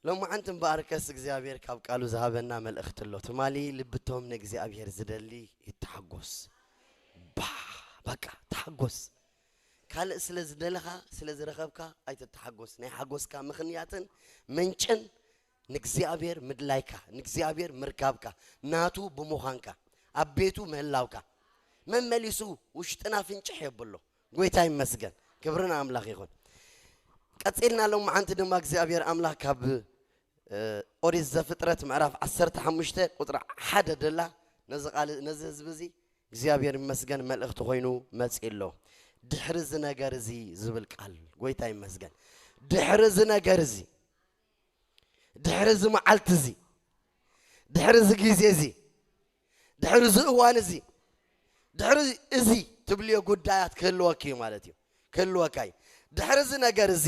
ሎማዓንቲ እምበኣርከስ እግዚኣብሔር ካብ ቃሉ ዝሃበና መልእኽቲ ኣሎ። ትማሊ ልብቶም ንእግዚኣብሔር ዝደሊ ይተሓጎስ። ባ በቃ ተሓጎስ። ካልእ ስለ ዝደለኻ ስለ ዝረኸብካ ኣይትተሓጎስ። ናይ ሓጎስካ ምኽንያትን ምንጭን ንእግዚኣብሔር ምድላይካ፣ ንእግዚኣብሔር ምርካብካ፣ ናቱ ብምዃንካ፣ ኣብ ቤቱ ምህላውካ። መመሊሱ ውሽጥና ፍንጭሕ የብሎ። ጎይታ ይመስገን። ክብርን ኣምላኽ ይኹን። ቀጺልና ሎማዓንቲ ድማ እግዚኣብሔር ኣምላኽ ካብ ኦሪት ዘፍጥረት ምዕራፍ ዓሰርተ ሓሙሽተ ቁፅሪ ሓደ ደላ ነዚ ቃል ነዚ ህዝቢ እዚ እግዚኣብሔር ይመስገን መልእኽቲ ኮይኑ መፂ ኣሎ። ድሕሪ እዚ ነገር እዚ ዝብል ቃል ጎይታ ይመስገን። ድሕሪ እዚ ነገር እዚ፣ ድሕሪ እዚ መዓልቲ እዚ፣ ድሕሪ እዚ ግዜ እዚ፣ ድሕሪ እዚ እዋን እዚ፣ ድሕሪ እዚ ትብልዮ ጉዳያት ክህልወኪ እዩ ማለት እዩ። ክህልወካ እዩ። ድሕሪ እዚ ነገር እዚ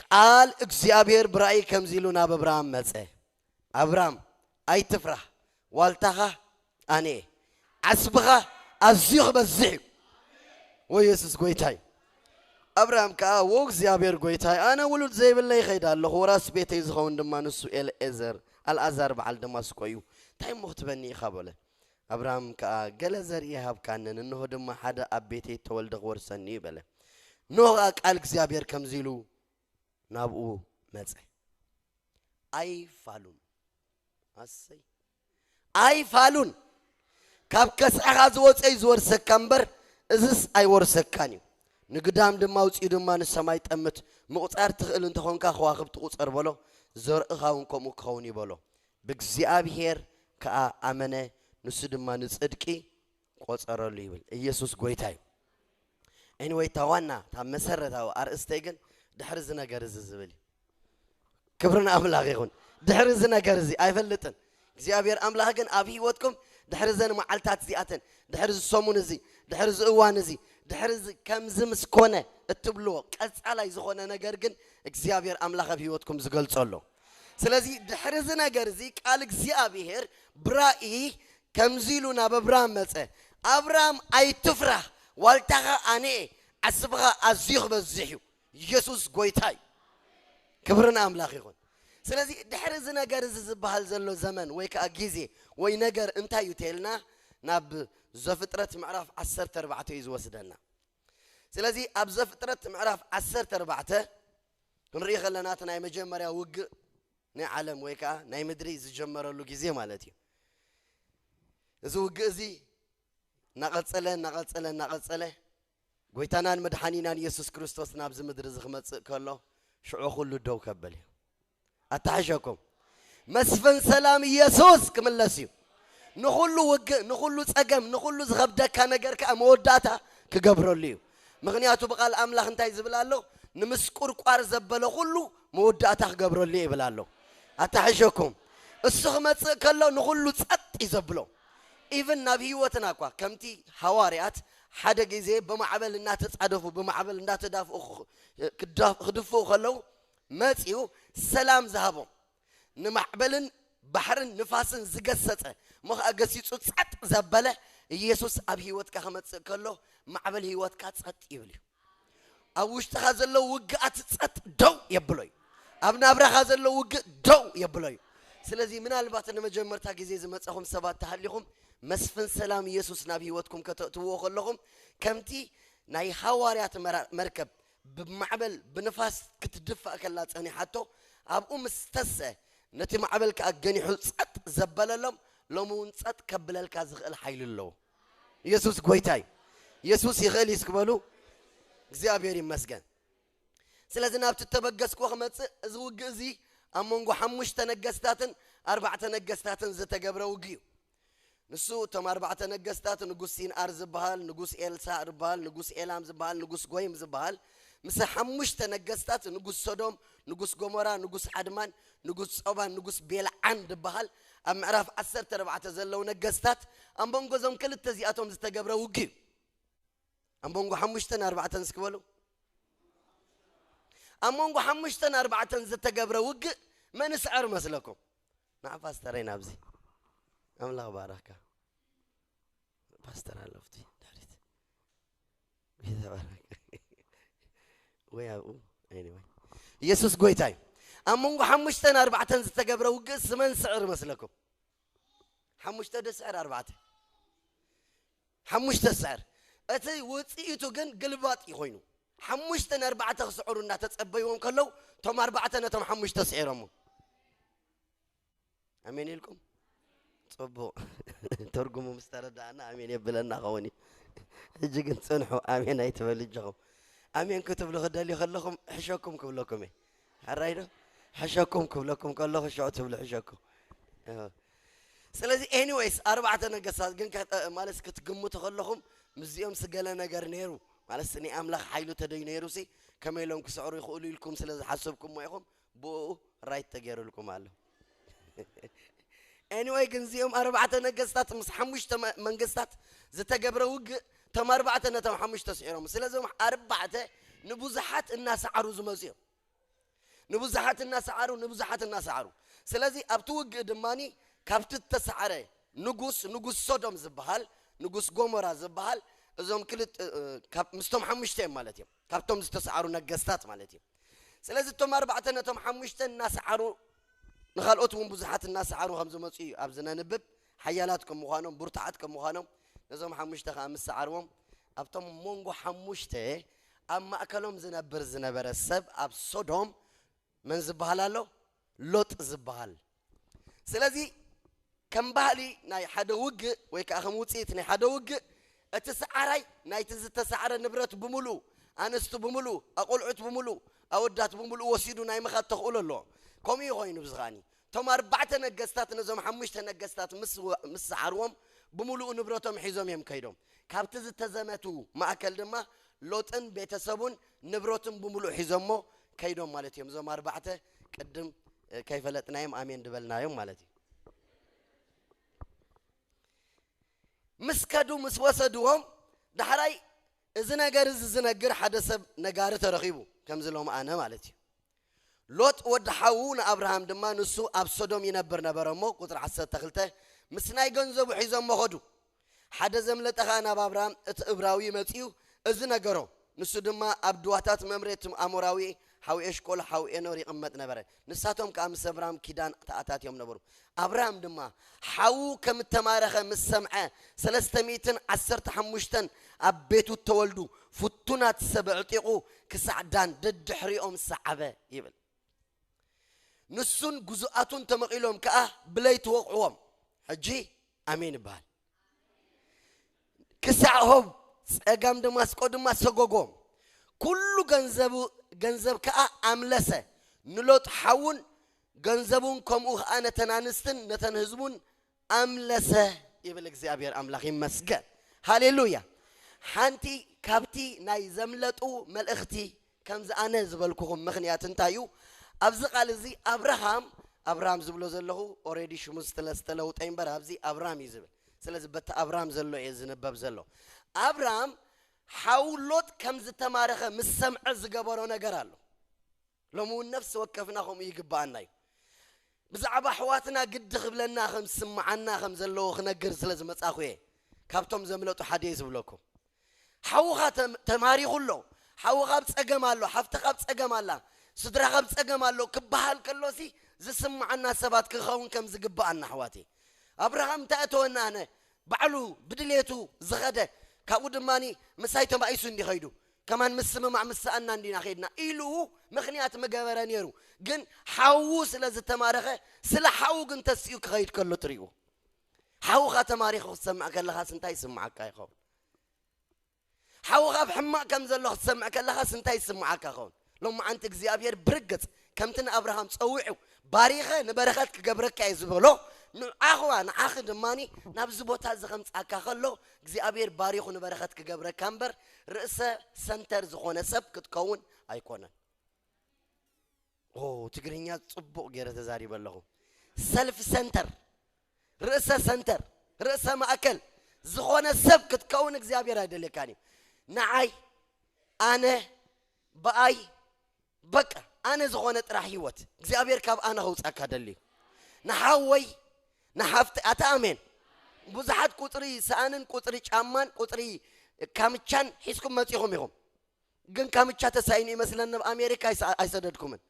ቃል እግዚኣብሔር ብራእይ ከምዚ ኢሉ ናብ ኣብርሃም መጸ። ኣብርሃም ኣይትፍራህ፣ ዋልታኻ ኣነ እየ። ዓስብኻ ኣዝዩ ክበዝሕ እዩ። ወይ የሱስ ጎይታ እዩ። ኣብርሃም ከኣ ወ እግዚኣብሔር ጎይታይ ኣነ ውሉድ ዘይብለይ ይኸይድ ኣለኹ፣ ወራስ ቤተይ ዝኸውን ድማ ንሱ ኤልኤዘር ኣልኣዛር በዓል ደማስቆ እዩ። እንታይ እሞ ክትበኒ ኢኻ በለ። ኣብርሃም ከኣ ገለ ዘርኢ ይሃብካንን እንሆ ድማ ሓደ ኣብ ቤተይ እተወልደ ክወርሰኒ እዩ በለ። ኖህ ከኣ ቃል እግዚኣብሔር ከምዚ ኢሉ ናብኡ መጸ። ኣይፋሉን። ኣሰይ። ኣይፋሉን። ካብ ከስዕኻ ዝወጸ እዩ ዝወርሰካ እምበር እዝስ ኣይወርሰካን እዩ። ንግዳም ድማ ኣውጺኡ ድማ ንሰማይ ጠምት፣ ምቑጻር ትኽእል እንተኾንካ ከዋኽብቲ ቁጸር በሎ፣ ዘርእኻ እውን ከምኡ ክኸውን እዩ በሎ። ብእግዚኣብሔር ከኣ ኣመነ፣ ንሱ ድማ ንጽድቂ ቆጸረሉ ይብል። ኢየሱስ ጎይታ እዩ። ኤኒወይ እታ ዋና እታ መሰረታዊ ኣርእስተይ ግን ድሕሪ እዚ ነገር እዚ ዝብል እዩ። ክብሪ ንኣምላኽ ይኹን። ድሕሪ እዚ ነገር እዚ ኣይፈልጥን እግዚኣብሔር ኣምላኽ ግን ኣብ ህይወትኩም ድሕሪ ዘን መዓልታት እዚኣተን ድሕሪ እዚ ሰሙን እዚ ድሕሪ እዚ እዋን እዚ ድሕሪ እዚ ከምዚ ምስ ኮነ እትብልዎ ቀጻላይ ዝኾነ ነገር ግን እግዚኣብሔር ኣምላኽ ኣብ ህይወትኩም ዝገልጾ ኣሎ። ስለዚ ድሕሪ እዚ ነገር እዚ ቃል እግዚኣብሔር ብራእይ ከምዚ ኢሉ ናብ ኣብርሃም መጸ። ኣብርሃም ኣይትፍራህ፣ ዋልታኻ ኣነ እየ፣ ዓስብኻ ኣዝዩ ክበዝሕ እዩ። ኢየሱስ ጎይታ እዩ። ክብሪ ንኣምላኽ ይኹን። ስለዚ ድሕሪ እዚ ነገር እዚ ዝበሃል ዘሎ ዘመን ወይ ከዓ ግዜ ወይ ነገር እንታይ እዩ ተልና ናብ ዘፍጥረት ምዕራፍ ዓሰርተ ኣርባዕተ እዩ ዝወስደና። ስለዚ ኣብ ዘፍጥረት ምዕራፍ ዓሰርተ ኣርባዕተ ክንርኢ ከለና እቲ ናይ መጀመርያ ውግእ ናይ ዓለም ወይ ከዓ ናይ ምድሪ ዝጀመረሉ ግዜ ማለት እዩ። እዚ ውግእ እዚ እናቐጸለ እናቐጸለ እናቐጸለ ጎይታናን መድሓኒናን ኢየሱስ ክርስቶስ ናብዚ ምድሪ እዚ ክመጽእ ከሎ ሽዑ ኩሉ ደው ከብል እዩ። ኣተሓሸኩም መስፍን ሰላም ኢየሱስ ክምለስ እዩ። ንኹሉ ውግእ፣ ንኹሉ ጸገም፣ ንኹሉ ዝኸብደካ ነገር ከኣ መወዳእታ ክገብረሉ እዩ። ምኽንያቱ ብቓል ኣምላኽ እንታይ ዝብል ኣሎ? ንምስቁርቋር ዘበለ ኩሉ መወዳእታ ክገብረሉ እየ ይብል ኣሎ። ኣተሓሸኩም እሱ ክመጽእ ከሎ ንኹሉ ጸጥ እዩ ዘብሎ። ኢቭን ናብ ህይወትና እኳ ከምቲ ሃዋርያት ሓደ ግዜ ብማዕበል እናተጻደፉ ብማዕበል እንዳተዳፍኡ ክዳፍ- ክድፍኡ ከለዉ መጺኡ ሰላም ዝሃቦም ንማዕበልን ባሕርን ንፋስን ዝገሰጸ እሞ ኸኣ ገሲጹ ጸጥ ዘበለ ኢየሱስ ኣብ ህይወትካ ክመጽእ ከሎ ማዕበል ህይወትካ ጸጥ ይብል እዩ። ኣብ ውሽጥኻ ዘለዉ ውግኣት ጸጥ ደው የብሎ እዩ። ኣብ ናብራኻ ዘለዉ ውግእ ደው የብሎ እዩ። ስለዚ ምናልባት ንመጀመርታ ግዜ ዝመጸኹም ሰባት ተሃሊኹም መስፍን ሰላም ኢየሱስ ናብ ህይወትኩም ከተእትውዎ ከለኹም ከምቲ ናይ ሃዋርያት መራ- መርከብ ብማዕበል ብንፋስ ክትድፋእ ከላ ጸኒሓቶ ኣብኡ ምስ ተስአ ነቲ ማዕበል ከኣ ገኒሑ ጸጥ ዘበለሎም ሎሚ እውን ጸጥ ከብለልካ ዝኽእል ሓይሊ ኣለዎ። ኢየሱስ ጎይታ እዩ። ኢየሱስ ይኽእል እዩ እስኪ በሉ። እግዚኣብሔር ይመስገን። ስለዚ ናብቲ እተበገስክዎ ክመጽእ እዚ ውግእ እዚ ኣብ መንጎ ሓሙሽተ ነገስታትን ኣርባዕተ ነገስታትን ዝተገብረ ውግእ እዩ። ንሱ እቶም ኣርባዕተ ነገስታት ንጉስ ሲንኣር ዝበሃል ንጉስ ኤልሳዕ ዝበሃል ንጉስ ኤላም ዝበሃል ንጉስ ጎይም ዝበሃል ምስ ሓሙሽተ ነገስታት ንጉስ ሶዶም ንጉስ ጎሞራ ንጉስ ዓድማን ንጉስ ጾባን ንጉስ ቤልዓን ዝበሃል ኣብ ምዕራፍ ዓሰርተ ኣርባዕተ ዘለዉ ነገስታት ኣብ መንጎ እዞም ክልተ እዚኣቶም ዝተገብረ ውግእ እዩ። ኣብ መንጎ ሓሙሽተን ኣርባዕተን እስኪ በሉ። ኣብ መንጎ ሓሙሽተን ኣርባዕተን ዝተገብረ ውግእ መን ስዐር መስለኩም? ንዓ ፓስተረይ ናብዚ ኣምላኽ ባረካ። ፓስተር ኣለፍቲ ዳሪት ይተባረክ ወይ ኣብኡ anyway ኢየሱስ ጎይታ እዩ። ኣብ መንጎ ሓሙሽተን ኣርባዕተን ዝተገብረ ውግእ ስመን ስዕር መስለኩም? ሓሙሽተ ዶ ስዕር ኣርባዕተ? ሓሙሽተ ስዕር። እቲ ውፅኢቱ ግን ግልባጥ እዩ ኮይኑ። ሓሙሽተ ንኣርባዕተ ክስዕሩ እናተጸበይዎም ከለዉ፣ እቶም ኣርባዕተ ነቶም ሓሙሽተ ስዒሮሞ። ኣሜን ኢልኩም? ጽቡቕ። ትርጉሙ ምስ ተረዳእና ኣሜን የብለና ኸውን እዩ። ሕጂ ግን ጽንሑ፣ ኣሜን ኣይትበሉ እጆኹም። ኣሜን ክትብሉ ክደልዩ ከለኹም ሕሸኩም ክብለኩም እየ። ሕራይ ዶ? ሕሸኩም ክብለኩም ከለኹ ሽዑ ትብሉ ሕሸኩም። እዎ። ስለዚ ኤኒዌይስ፣ ኣርባዕተ ነገስታት ግን ከ-፣ ማለት ክትግምቱ ከለኹም ምስዚኦም ስገለ ነገር ነይሩ። ማለት ናይ ኣምላኽ ሓይሉ ተደይ ነይሩ ሲ ከመይ ኢሎም ክስዕሩ ይኽእሉ ኢልኩም ስለ ዝሓሰብኩሞ ኢኹም ብኡ ራይት ተገይሩልኩም ኣሎ። ኤኒዌይ ግን እዚኦም ኣርባዕተ ነገስታት ምስ ሓሙሽተ መ-፣ መንግስታት ዝተገብረ ውግእ እቶም ኣርባዕተ ነቶም ሓሙሽተ ስዒሮም። ስለዚ እዞም ኣርባዕተ ንብዙሓት እናሰዓሩ ዝመፁ እዮም። ንብዙሓት እናሰዓሩ፣ ንብዙሓት እናሰዓሩ። ስለዚ ኣብቲ ውግእ ድማኒ ካብቲ ዝተሰዓረ ንጉስ፣ ንጉስ ሶዶም ዝበሃል፣ ንጉስ ጎሞራ ዝበሃል፣ እዞም ክልተ፣ እ፣ ካብ፣ ምስቶም ሓሙሽተ እዮም ማለት እዮም። ካብቶም ዝተሰዓሩ ነገስታት ማለት እዩ። ስለዚ እቶም ኣርባዕተ ነቶም ሓሙሽተ እናሰዓሩ፣ ንኻልኦት እውን ብዙሓት እናሰዓሩ ከም ዝመፁ እዩ ኣብዚ ነንብብ። ሓያላት ከም ምዃኖም፣ ብርቱዓት ከም ምዃኖም፣ ነዞም ሓሙሽተ ከዓ ምስ ሰዓርዎም፣ ኣብቶም መንጎ ሓሙሽተ ኣብ ማእከሎም ዝነብር ዝነበረ ሰብ ኣብ ሶዶም መን ዝበሃል ኣሎ? ሎጥ ዝበሃል። ስለዚ ከም ባህሊ ናይ ሓደ ውግእ ወይ ከዓ ከም ውፅኢት ናይ ሓደ ውግእ እቲ ሰዓራይ ናይቲ ዝተሰዓረ ንብረት ብምሉኡ፣ ኣንስቱ ብምሉኡ፣ ኣቆልዑት ብምሉኡ፣ ኣወዳት ብምሉኡ ወሲዱ ናይ ምኻድ ተኽእሎ ኣለዎ። ከምኡ እዩ ኮይኑ ብዝኻኒ እቶም ኣርባዕተ ነገስታት ነዞም ሓሙሽተ ነገስታት ምስ ወ-፣ ምስ ሰዓርዎም ብምሉኡ ንብረቶም ሒዞም እዮም ከይዶም። ካብቲ ዝተዘመቱ ማእከል ድማ ሎጥን ቤተሰቡን ንብረቱን ብምሉእ ሒዞሞ ከይዶም ማለት እዮም። እዞም ኣርባዕተ ቅድም፣ እ፣ ከይፈለጥናዮም ኣሜን ድበልናዮም ማለት እዩ። ምስ ከዱ ምስ ወሰድዎም ዳሕራይ እዚ ነገር እዚ ዝነግር ሓደ ሰብ ነጋሪ ተረኺቡ ከምዚ ሎም ኣነ ማለት እዩ። ሎጥ ወዲ ሓዉ ንኣብርሃም ድማ ንሱ ኣብ ሶዶም ይነብር ነበረ እሞ፣ ቁጽሪ ዓሰርተ ክልተ፣ ምስ ናይ ገንዘቡ ሒዞሞ ኸዱ። ሓደ ዘምለጠ ኸኣ ናብ ኣብርሃም እቲ እብራዊ መጺኡ እዚ ነገሮ። ንሱ ድማ ኣብ ድዋታት መምሬ እቲ ኣሞራዊ ሓው ኤሽኮል ሓው ኤኖር ይቕመጥ ነበረ። ንሳቶም ከኣ ምስ ኣብርሃም ኪዳን ተኣታትዮም ነበሩ። ኣብርሃም ድማ ሓዉ ከም እተማረኸ ምስ ሰምዐ፣ ሰለስተ ሚእትን ዓሰርተ ሓሙሽተን ኣብ ቤቱ እተወልዱ ፍቱናት ሰብ ኣዕጢቑ ክሳዕ ዳን ደድሕሪኦም ሰዓበ ይብል። ንሱን ግዙኣቱን ተመቒሎም ከኣ ብለይቲ ወቕዕዎም። ሕጂ ኣሜን ይበሃል። ክሳዕ ሆብ ጸጋም ደማስቆ ድማ ሰጎጎም። ኩሉ ገንዘቡ፣ ገንዘብ ከኣ ኣምለሰ። ንሎጥ ሓዉን ገንዘቡን ከምኡ ከኣ ነተን ኣንስትን ነተን ህዝቡን ኣምለሰ ይብል። እግዚኣብሔር ኣምላኽ ይመስገን። ሃሌሉያ። ሓንቲ ካብቲ ናይ ዘምለጡ መልእኽቲ ከምዚ ኣነ ዝበልኩኹም ምኽንያት እንታይ እዩ? ኣብዚ ቃል እዚ ኣብርሃም፣ ኣብርሃም ዝብሎ ዘለኹ ኦሬዲ ሽሙ ዝተለ-፣ ዝተለውጠ እምበር ኣብዚ ኣብርሃም እዩ ዝብል። ስለዚ በቲ ኣብርሃም ዘሎ እየ ዝንበብ ዘሎ። ኣብርሃም ሓው ሎጥ ከም ዝተማረኸ ምስ ሰምዐ ዝገበሮ ነገር ኣሎ። ሎሚ እውን ነፍሲ ወከፍና ከምኡ ይግብኣና እዩ። ብዛዕባ ኣሕዋትና ግዲ ክብለና ከም ዝስምዓና ከም ዘለዎ ክነግር ስለ ዝመጻኹ እየ ካብቶም ዘምለጡ ሓደ እየ ዝብለኩም። ሓውኻ ተም-፣ ተማሪኹ ኣሎ፣ ሓውኻ ኣብ ጸገም ኣሎ፣ ሓፍትኻ ኣብ ጸገም ኣላ፣ ስድራኻ ኣብ ጸገም ኣሎ ክበሃል ከሎሲ ዝስምዓና ሰባት ክኸውን ከም ዝግብኣና ኣሕዋተይ። ኣብርሃም እንታይ እተወና ኣነ ባዕሉ ብድሌቱ ዝኸደ፣ ካብኡ ድማኒ ምሳይ ተባኢሱ እንዲ ኸይዱ፣ ከማን ምስምማዕ ምስ ሰኣና እንዲና ኸይድና ኢሉ ምኽንያት ምገበረ ነይሩ። ግን ሓዉ ስለ ዝተማረኸ፣ ስለ ሓዉ ግን ተሲኡ ክኸይድ ከሎ ትሪእዎ። ሓውኻ ተማሪኹ ክትሰምዕ ከለኻስ እንታይ ይስምዓካ ይኸውን? ሓውኻ ኣብ ሕማቕ ከም ዘሎ ክትሰምዕ ከለኻስ እንታይ ይስምዓካ ይኸውን? ሎማዓንቲ እግዚኣብሔር ብርግጽ ከምቲ ንኣብርሃም ጸዊዑ፣ ባሪኸ ንበረኸት ክገብረካ እየ ዝበሎ፣ ንዓኽዋ ንዓኺ ድማኒ ናብዚ ቦታ እዚ ከምጽኣካ ከሎ እግዚኣብሔር ባሪኹ ንበረኸት ክገብረካ እምበር፣ ርእሰ ሰንተር ዝኾነ ሰብ ክትከውን ኣይኮነን። ኦ፣ ትግርኛ ጽቡቕ ገይረ ተዛሪበ ኣለኹ። ሰልፍ ሰንተር፣ ርእሰ ሰንተር፣ ርእሰ ማእከል ዝኾነ ሰብ ክትከውን እግዚኣብሔር ኣይደልየካን እዩ። ንዓይ፣ ኣነ፣ ብኣይ፣ በቃ ኣነ ዝኾነ ጥራሕ ህይወት እግዚኣብሔር ካብ ኣነ ከውጻካ ደልዩ። ንሓወይ፣ ንሓፍቲ፣ ኣታ ኣሜን። ብዙሓት ቁጽሪ ሰኣንን ቁጽሪ ጫማን ቁጽሪ ካምቻን ሒዝኩም መጺኹም ኢኹም። ግን ካምቻ ተሳኢኑ ይመስለኒ ኣብ ኣሜሪካ ኣይሰ-፣ ኣይሰደድኩምን።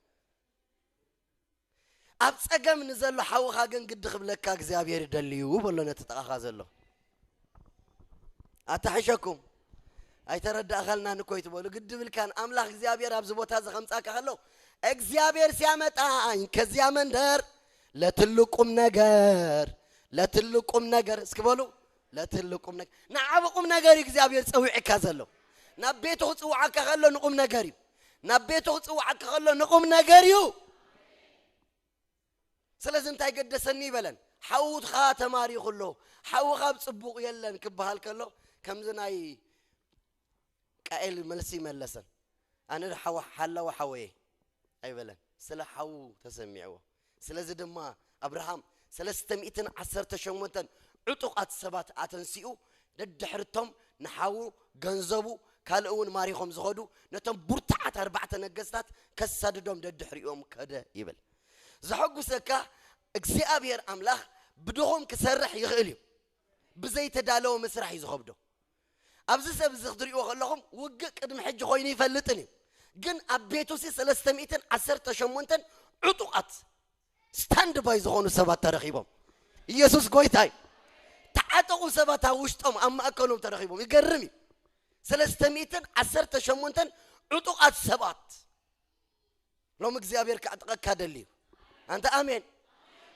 ኣብ ጸገም ንዘሎ ሓውኻ ግን ግዲ ክብለካ እግዚኣብሔር ይደልዩ በሎ ነቲ ጥቓኻ ዘሎ። ኣታሕሸኩም ኣይተረዳእኻልናን እኮ ይትበሉ ግዲ ብልካን። ኣምላኽ እግዚኣብሔር ኣብዚ ቦታ እዚ ከምጻካ ከሎ፣ እግዚአብሔር ሲያመጣኝ ከዚያ መንደር ለትልቅ ቁም ነገር፣ ለትልቅ ቁም ነገር፣ እስኪ በሉ፣ ለትልቅ ቁም ነገር። ንዓቢ ቁም ነገር እዩ እግዚኣብሔር ጸዊዕካ ዘሎ። ናብ ቤቱ ክጽውዓካ ከሎ ንቁም ነገር እዩ። ናብ ቤቱ ክጽውዓካ ከሎ ንቁም ነገር እዩ። ስለዚ እንታይ ገደሰኒ ይበለን። ሓውኻ ተማሪኹ ኣሎ፣ ሓውኻ ኣብ ጽቡቕ የለን ክበሃል ከሎ፣ ከምዚ ናይ ቃኤል መልሲ ይመለሰን። ኣነ ሓዋ ሓላዋ ሓወየ ኣይበለን። ስለ ሓዉ ተሰሚዕዎ። ስለዚ ድማ ኣብርሃም ሰለስተ ሚእትን ዓሰርተ ሸሞንተን ዕጡቓት ሰባት ኣተንሲኡ፣ ደድሕርቶም ንሓዉ፣ ገንዘቡ፣ ካልእ እውን ማሪኾም ዝኸዱ ነቶም ብርቱዓት ኣርባዕተ ነገስታት ከሳድዶም ደድሕሪኦም ከደ ይብል። ዘሐጉሰካ እግዚኣብሔር ኣምላኽ ብድኹም ክሰርሕ ይኽእል እዩ። ብዘይተዳለወ ምስራሕ እዩ ዝኸብዶ። ኣብዚ ሰብ እዚ ክትሪእዎ ከለኹም ውግእ ቅድሚ ሕጂ ኮይኑ ይፈልጥን እዩ። ግን ኣብ ቤቱ ሲ ሰለስተ ሚእትን ዓሰርተ ሸሞንተን ዕጡቓት ስታንድ ባይ ዝኾኑ ሰባት ተረኺቦም። ኢየሱስ ጎይታይ። ተዓጠቑ ሰባት ኣብ ውሽጦም ኣብ ማእከሎም ተረኺቦም። ይገርም እዩ። ሰለስተ ሚእትን ዓሰርተ ሸሞንተን ዕጡቓት ሰባት። ሎም እግዚኣብሔር ከዕጥቐካ ደልዩ። ኣንተ ኣሜን።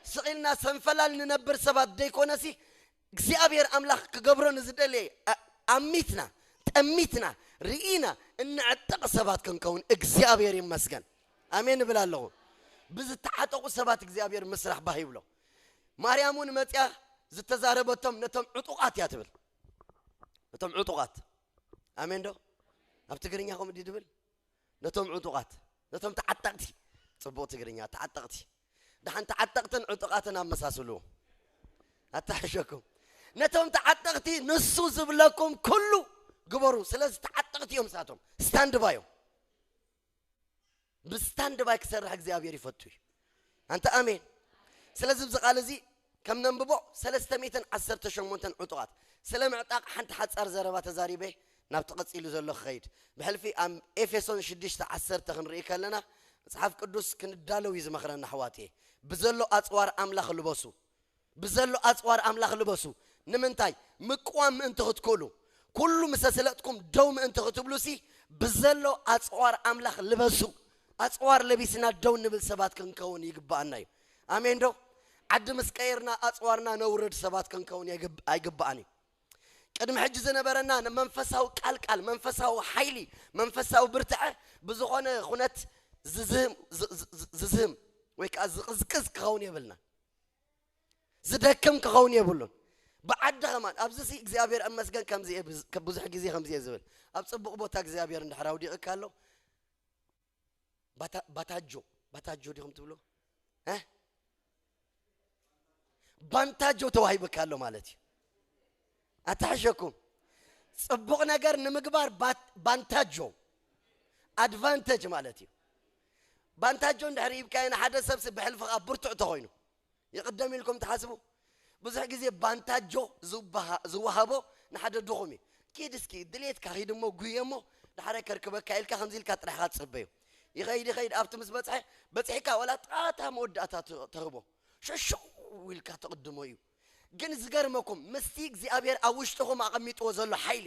ስቕ ኢልና ሰንፈላል ንነብር ሰባት ደይኮነሲ እግዚኣብሔር ኣምላኽ ክገብሮ ንዝደለየ ኣ-፣ ኣሚትና፣ ጠሚትና፣ ርኢና እንዕጠቕ ሰባት ክንከውን እግዚኣብሔር ይመስገን። ኣሜን እብል ኣለኹ። ብዝተዓጠቑ ሰባት እግዚኣብሔር ምስራሕ ባህ ይብሎ። ማርያም እውን መጽያ ዝተዛረበቶም ነቶም ዕጡቓት እያ ትብል። ነቶም ዕጡቓት። ኣሜን ዶ? ኣብ ትግርኛ ከምኡ ድዩ ድብል? ነቶም ዕጡቓት፣ ነቶም ተዓጠቕቲ። ጽቡቕ ትግርኛ፣ ተዓጠቕቲ። ደሓን ተዓጠቕትን ዕጡቓትን ኣመሳስሉ። ኣታሕሸኩም። ነቶም ተዓጠቕቲ ንሱ ዝብለኩም ኩሉ ግበሩ። ስለዚ ተዓጠቕቲ እዮም ንሳቶም። ስታንድ ባይ እዮም። ብስታንድ ባይ ክሰርሕ እግዚኣብሔር ይፈቱ እዩ። ኣንተ ኣሜን። ስለዚ ኣብዚ ቃል እዚ ከም ነንብቦ ሰለስተ ሚእትን ዓሰርተ ሸሞንተን ዕጡቓት። ስለ ምዕጣቕ ሓንቲ ሓጻር ዘረባ ተዛሪበ ናብቲ ቀጺሉ ዘሎ ክኸይድ። ብሕልፊ ኣብ ኤፌሶን ሽዱሽተ ዓሰርተ ክንርኢ ከለና መጽሓፍ ቅዱስ ክንዳለው እዩ ዝመኽረና ኣሕዋትየ። ብዘሎ ኣጽዋር ኣምላኽ ልበሱ። ብዘሎ ኣጽዋር ኣምላኽ ልበሱ። ንምንታይ? ምቅዋም ምእንቲ ክትክእሉ። ኩሉ ምስ ኣስለጥኩም ደው ምእንቲ ክትብሉ ሲ ብዘሎ ኣጽዋር ኣምላኽ ልበሱ። ኣጽዋር ለቢስና ደው ንብል ሰባት ክንከውን ይግብኣና እዩ። ኣሜን ዶ? ዓዲ ምስ ቀየርና ኣጽዋርና ነውርድ ሰባት ክንከውን የግብ-፣ ኣይግብኣን እዩ። ቅድሚ ሕጂ ዝነበረና ንመንፈሳዊ ቃልቃል፣ መንፈሳዊ ሓይሊ፣ መንፈሳዊ ብርትዐ ብዝኾነ ኩነት ዝዝህም፣ ዝ-፣ ዝ-፣ ዝ-፣ ዝዝህም ወይ ከዓ ዝቕዝቅዝ ክኸውን የብልና። ዝደክም ክኸውን የብሉን። ብዓዲ ከማን፣ ኣብዚ ሲ እግዚኣብሔር እመስገን ከምዚ እየ፣ ብዙ-፣ ብዙሕ ግዜ ከምዚ እየ ዝብል። ኣብ ጽቡቕ ቦታ እግዚኣብሔር እንድሕር ኣውዲቕካ ኣሎ፣ ባታ-፣ ባታጆ፣ ባታጆ ዲኹም ትብሎ? እ? ባንታጆ ተዋሂብካ ኣሎ ማለት እዩ። ኣታሕሸኩም። ጽቡቕ ነገር ንምግባር ባት-፣ ባንታጆ፣ ኣድቫንቴጅ ማለት እዩ። ባንታጆ እንድሕር ሂብካዮ ንሓደ ሰብሲ ብሕልፊ ከኣ ብርቱዕ ተኾይኑ፣ ይቕደም ኢልኩም ትሓስቡ? ብዙሕ ግዜ ባንታጆ ዝውበሃ-፣ ዝወሃቦ ንሓደ ድኹም እዩ። ኪድ እስኪ ድሌትካ ኺድ እሞ ጉየ እሞ፣ ዳሕራይ ከርክበካ ኢልካ ከምዚ ኢልካ ጥራሕኻ ትጽበዩ። ይኸይድ፣ ይኸይድ፣ ኣብቲ ምስ በጽሐ፣ በጺሕካ ዋላ ጣታ መወዳእታ ት-፣ ተህቦ። ሸሸው ኢልካ ትቕድሞ እዩ። ግን ዝገርመኩም፣ ምስቲ እግዚኣብሔር ኣብ ውሽጥኹም ኣቐሚጥዎ ዘሎ ሓይሊ፣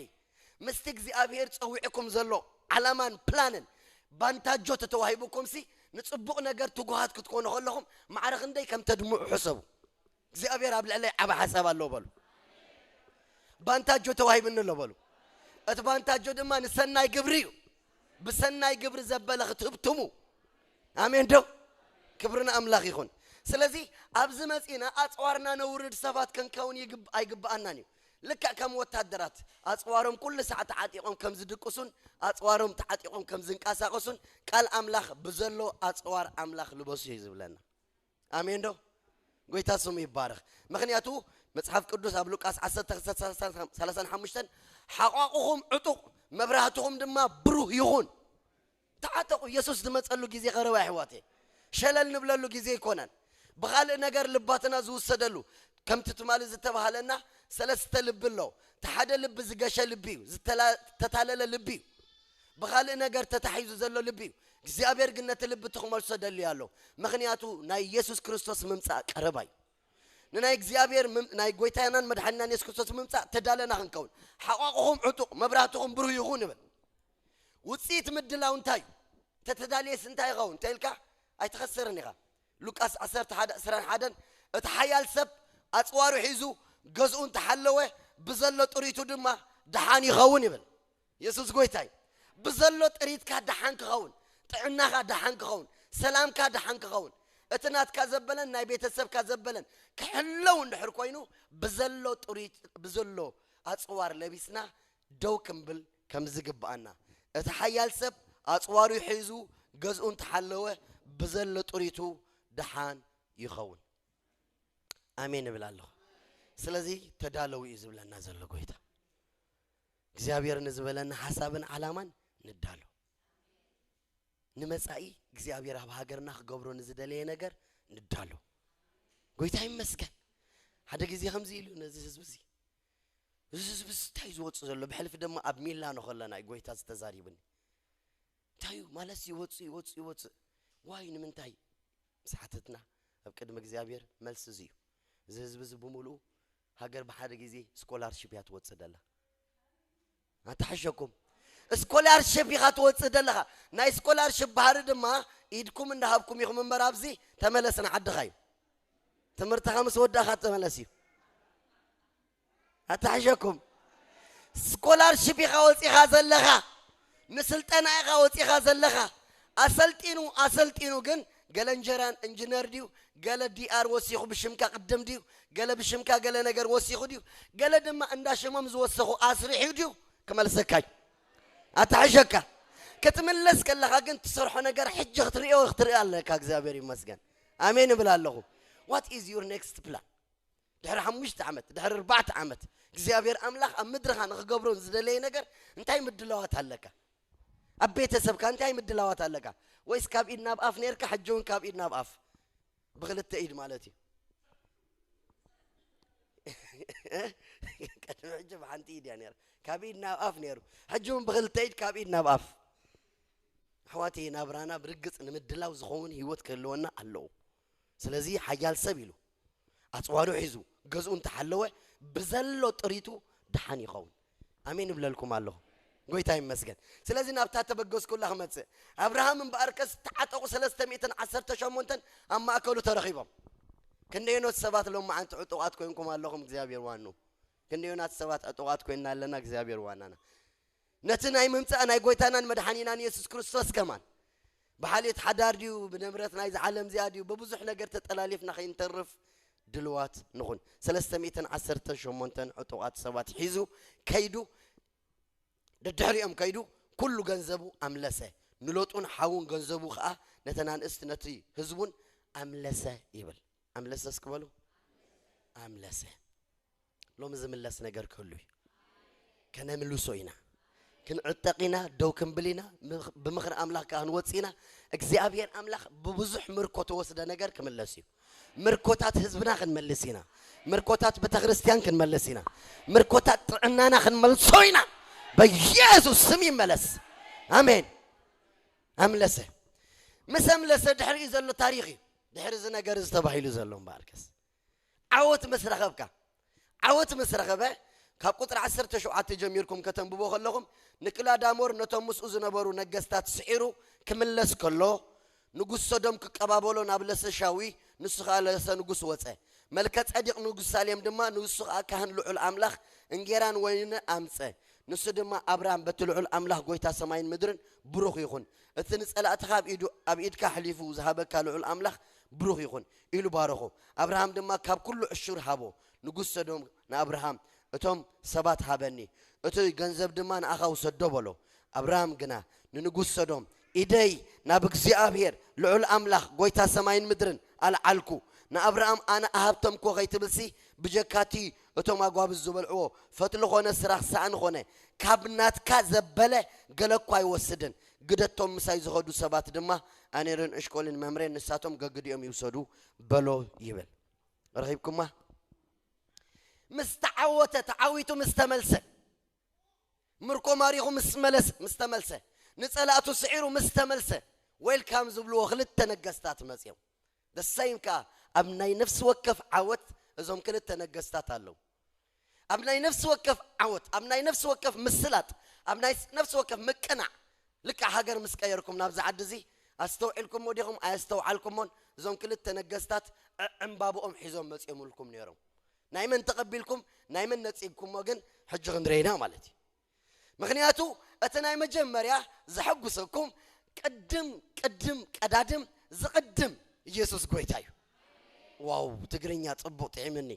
ምስቲ እግዚኣብሔር ጸዊዕኩም ዘሎ ዓላማን ፕላንን፣ ባንታጆ ተተዋሂቡኩም ሲ፣ ንጽቡቕ ነገር ትጉሃት ክትኮኑ ከለኹም፣ ማዕረ ክንደይ ከም ተድምዑ ሕሰቡ። እግዚኣብሔር ኣብ ልዕለይ ዓቢ ሓሳብ ኣለዎ በሉ። ባንታጆ ተዋሂብኒ ኣሎ በሉ። እቲ ባንታጆ ድማ ንሰናይ ግብሪ እዩ። ብሰናይ ግብሪ ዘበለ ክትህብትሙ። ኣሜን ዶ? ክብሪ ንኣምላኽ ይኹን። ስለዚ ኣብዚ መጺና ኣጽዋርና ነውርድ ሰባት ክንከውን ይግብ-፣ ኣይግብኣናን እዩ። ልክዕ ከም ወታደራት ኣጽዋሮም ኩሉ ሰዓት ተዓጢቖም ከም ዝድቅሱን ኣጽዋሮም ተዓጢቖም ከም ዝንቀሳቐሱን ቃል ኣምላኽ ብዘሎ ኣጽዋር ኣምላኽ ልበሱ እዩ ዝብለና። ኣሜን ዶ? ጎይታ ስሙ ይባረኽ። ምኽንያቱ መጽሓፍ ቅዱስ ኣብ ሉቃስ ዓሰርተ ሰላሳ ሓሙሽተ፣ ሓቋቑኹም ዕጡቕ፣ መብራህትኹም ድማ ብሩህ ይኹን። ተዓጠቑ። ኢየሱስ ዝመጸሉ ግዜ ቀረባ፣ ኣሕዋተይ። ሸለል ንብለሉ ግዜ ኣይኮነን። ብኻልእ ነገር ልባትና ዝውሰደሉ፣ ከምቲ ትማሊ ዝተባህለና፣ ሰለስተ ልቢ ኣሎ። እቲ ሓደ ልቢ ዝገሸ ልቢ እዩ፣ ዝተላ-፣ ዝተታለለ ልቢ እዩ። ብኻልእ ነገር ተታሒዙ ዘሎ ልቢ እዩ። እግዚኣብሔር ግን ነቲ ልቢ እቲ ክመልሶ ደልዩ ኣሎ። ምኽንያቱ ናይ ኢየሱስ ክርስቶስ ምምጻእ ቀረባ እዩ። ንናይ እግዚኣብሔር ምም- ናይ ጎይታናን መድሓኒናን የሱስ ክርስቶስ ምምጻእ ተዳለና ክንከውን፣ ሓቋቑኹም ዕጡቕ፣ መብራህትኹም ብሩህ ይኹን ይብል። ውፅኢት ምድላው እንታይ እዩ? ተተዳልየስ እንታይ ይኸውን እንተ ኢልካ ኣይትኸስርን ኢኻ። ሉቃስ ዓሰርተ ሓደ ዕስራን ሓደን፣ እቲ ሓያል ሰብ ኣፅዋሩ ሒዙ ገዝኡ እንተሓለወ፣ ብዘሎ ጥሪቱ ድማ ደሓን ይኸውን ይብል። የሱስ ጎይታ እዩ። ብዘሎ ጥሪትካ ደሓን ክኸውን፣ ጥዕናኻ ደሓን ክኸውን፣ ሰላምካ ደሓን ክኸውን፣ እቲ ናትካ ዘበለን ናይ ቤተሰብካ ዘበለን ክሕለው እንድሕር ኮይኑ፣ ብዘሎ ጥሪት ብዘሎ ኣፅዋር ለቢስና ደው ክንብል ከም ዝግብኣና፣ እቲ ሓያል ሰብ ኣፅዋሩ ሒዙ ገዝኡ እንተሓለወ፣ ብዘሎ ጥሪቱ ደሓን ይኸውን። ኣሜን እብል ኣለኹ። ስለዚ ተዳለዉ እዩ ዝብለና ዘሎ ጎይታ። እግዚኣብሔር ንዝበለና ሓሳብን ዓላማን ንዳሎ። ንመጻኢ እግዚኣብሔር ኣብ ሃገርና ክገብሮ ንዝደለየ ነገር ንዳሎ። ጎይታ ይመስገን። ሓደ ግዜ ከምዚ ኢሉ ነዚ ህዝቢ እዚ፣ እዚ ህዝቢ እዚ እንታይ እዩ ዝወፅእ ዘሎ? ብሕልፊ ድማ ኣብ ሚላኖ ከለና እዩ ጎይታ ዝተዛሪብኒ። እንታይ እዩ ማለት? ይወፅእ፣ ይወፅእ፣ ይወፅእ። ዋይ፣ ንምንታይ? ምስ ሓተትና፣ ኣብ ቅድሚ እግዚኣብሔር መልሲ እዚ እዩ። እዚ ህዝቢ እዚ ብምሉኡ፣ ሃገር ብሓደ ግዜ ስኮላርሺፕ እያ ትወፅእ ደላ። ኣታሕሸኩም። ስኮላርሺፕ ኢኻ ትወፅእ ደለኻ። ናይ ስኮላርሺፕ ባህሪ ድማ፣ ኢድኩም እንዳሃብኩም ኢኹም እምበር፣ ኣብዚ ተመለስ ንዓድኻ እዩ። ትምህርትኻ ምስ ወዳእኻ ተመለስ እዩ። ኣታሕሸኩም። ስኮላርሺፕ ኢኻ ወፂኻ ዘለኻ። ንስልጠና ኢኻ ወፂኻ ዘለኻ። ኣሰልጢኑ፣ ኣሰልጢኑ ግን፣ ገለ እንጀራን እንጂነር ድዩ፣ ገለ ዲኣር ወሲኹ ብሽምካ ቅድም ድዩ፣ ገለ ብሽምካ ገለ ነገር ወሲኹ ድዩ፣ ገለ ድማ እንዳ ሽሞም ዝወሰኹ ኣስሪሑ ድዩ ክመልሰካ እዩ። ኣታሕሸካ። ክትምለስ ከለኻ ግን ትሰርሖ ነገር ሕጂ ክትርእዮ ክትርኢ ኣለካ። እግዚኣብሔር ይመስገን። ኣሜን እብል ኣለኹ። What is your next plan? ድሕሪ ሓሙሽተ ዓመት፣ ድሕሪ ኣርባዕተ ዓመት እግዚኣብሔር ኣምላኽ ኣብ ምድርኻ ንኽገብሮ ዝደለየ ነገር እንታይ ምድላዋት ኣለካ? ኣብ ቤተሰብካ እንታይ ምድላዋት ኣለካ? ወይስ ካብ ኢድ ናብ ኣፍ ነርካ፣ ሕጂ እውን ካብ ኢድ ናብ ኣፍ? ብኽልተ ኢድ ማለት እዩ። ቅድሚ ሕጂ ብሓንቲ ኢድ እያ ነራ። ካብ ኢድ ናብ ኣፍ ነሩ። ሕጂ እውን ብኽልተ ኢድ ካብ ኢድ ናብ ኣፍ። ኣሕዋተይ፣ ናብራና ብርግጽ ንምድላው ዝኸውን ህይወት ክህልወና ኣለዎ። ስለዚ ሓያል ሰብ ኢሉ ኣጽዋሩ ሒዙ ገዝኡ እንተሓለወ፣ ብዘሎ ጥሪቱ ደሓን ይኸውን። ኣሜን እብለልኩም ኣለኹ። ጎይታ ይመስገን። ስለዚ ናብታ ተበገዝኩላ ክመጽእ። ኣብርሃም እምበኣርከስ ተዓጠቑ ሰለስተ ሚእትን ዓሰርተ ሸሞንተን ኣብ ማእከሉ ተረኺቦም። ክንደዮኖት ሰባት ሎማዓንቲ ዕጡቓት ኮይንኩም ኣለኹም፣ እግዚኣብሔር ዋኑ። ክንደዮናት ሰባት ዕጡቓት ኮይንና ኣለና፣ እግዚኣብሔር ዋናና። ነቲ ናይ ምምጻእ ናይ ጎይታናን መድሓኒናን የሱስ ክርስቶስ ከማን፣ ብሓልዮት ሓዳር ድዩ፣ ብንብረት ናይዚ ዓለም እዚኣ ድዩ፣ ብብዙሕ ነገር ተጠላሊፍና ከይንተርፍ ድልዋት ንኹን። ሰለስተ ሚእትን ዓሰርተ ሸሞንተን ዕጡቓት ሰባት ሒዙ ከይዱ፣ ደድሕሪኦም ከይዱ፣ ኩሉ ገንዘቡ ኣምለሰ። ንሎጡን ሓዉን ገንዘቡ ኸኣ ነተን ኣንስቲ ነቲ ህዝቡን ኣምለሰ ይብል። ኣምለሰ እስኪ በሉ። ኣምለሰ። ሎሚ ዝምለስ ነገር ክህሉ እዩ። ከነምልሶ ኢና። ክንዕጠቕ ኢና፣ ደው ክንብል ኢና፣ ምኽ- ብምኽሪ ኣምላኽ ከኣ ክንወጽእ ኢና። እግዚኣብሔር ኣምላኽ ብብዙሕ ምርኮ ተወስደ ነገር ክምለስ እዩ። ምርኮታት ህዝብና ክንመልስ ኢና። ምርኮታት ቤተ ክርስቲያን ክንመልስ ኢና። ምርኮታት ጥዕናና ክንመልሶ ኢና። በኢየሱስ ስም ይመለስ። ኣሜን። ኣምለሰ። ምስ ኣምለሰ ድሕሪኡ ዘሎ ታሪኽ እዩ። ድሕሪ እዚ ነገር እዚ ተባሂሉ ዘሎ እምበኣርከስ፣ ዓወት ምስ ረኸብካ፣ ዓወት ምስ ረኸበ፣ ካብ ቁፅሪ ዓሰርተ ሸውዓተ ጀሚርኩም ከተንብቦ ከለኹም፣ ንክላዳሞር ነቶም ምስኡ ዝነበሩ ነገስታት ስዒሩ ክምለስ ከሎ፣ ንጉስ ሰዶም ክቀባበሎ ናብ ለሰ ሻዊ፣ ንሱ ኸኣ ለሰ ንጉስ ወፀ። መልከ ጸዲቕ ንጉስ ሳሌም ድማ፣ ንሱ ኸኣ ካህን ልዑል ኣምላኽ፣ እንጌራን ወይንን ኣምፀ። ንሱ ድማ፣ ኣብርሃም በቲ ልዑል ኣምላኽ ጐይታ ሰማይን ምድርን ብሩኽ ይኹን፣ እቲ ንጸላእትኻ ኣብ ኢዱ፣ ኣብ ኢድካ ኣሕሊፉ ዝሃበካ ልዑል ኣምላኽ ብሩኽ ይኹን፣ ኢሉ ባረኾ። ኣብርሃም ድማ ካብ ኩሉ ዕሹር ሃቦ። ንጉስ ሰዶም ንኣብርሃም፣ እቶም ሰባት ሃበኒ፣ እቲ ገንዘብ ድማ ንኣኻ ውሰዶ በሎ። ኣብርሃም ግና ንንጉስ ሰዶም፣ ኢደይ ናብ እግዚኣብሔር ልዑል ኣምላኽ ጐይታ ሰማይን ምድርን ኣልዓልኩ። ንኣብርሃም ኣነ እሃብቶም እኮ ኸይትብልሲ፣ ብጀካቲ እቶም ኣጓብዝ ዝበልዕዎ ፈትሊ ኾነ ስራኽ ሳእኒ ኾነ፣ ካብ ናትካ ዘበለ ገለ እኳ ኣይወስድን። ግደቶም ምሳይ ዝኸዱ ሰባት ድማ ኣኔርን እሽኮልን መምሬን ንሳቶም ገግዲኦም ይውሰዱ በሎ ይብል። ረኺብኩማ? ምስ ተዓወተ፣ ተዓዊቱ ምስ ተመልሰ፣ ምርኮ ማሪኹ ምስ መለስ ምስ ተመልሰ፣ ንጸላእቱ ስዒሩ ምስ ተመልሰ፣ ዌልካም ዝብልዎ ክልተ ነገስታት መፅዮም። ደሳይም ከዓ ኣብ ናይ ነፍሲ ወከፍ ዓወት እዞም ክልተ ነገስታት ኣለዉ። ኣብ ናይ ነፍሲ ወከፍ ዓወት፣ ኣብ ናይ ነፍሲ ወከፍ ምስላጥ፣ ኣብ ናይ ነፍሲ ወከፍ ምቅናዕ፣ ልክዕ ሃገር ምስ ቀየርኩም ናብዚ ዓዲ እዚ ኣስተውዒልኩሞ ዲኹም ኣየስተውዓልኩሞን? እዞም ክልተ ነገስታት ዕዕምባብኦም ሒዞም መፂኦምልኩም ነይሮም። ናይ መን ተቐቢልኩም ናይ መን ነፂግኩሞ ግን ሕጂ ክንርኤና ማለት እዩ። ምክንያቱ እቲ ናይ መጀመርያ ዘሐጉሰኩም ቅድም ቅድም ቀዳድም ዝቕድም ኢየሱስ ጎይታ እዩ። ዋው ትግርኛ ጽቡቕ ጥዒምኒ።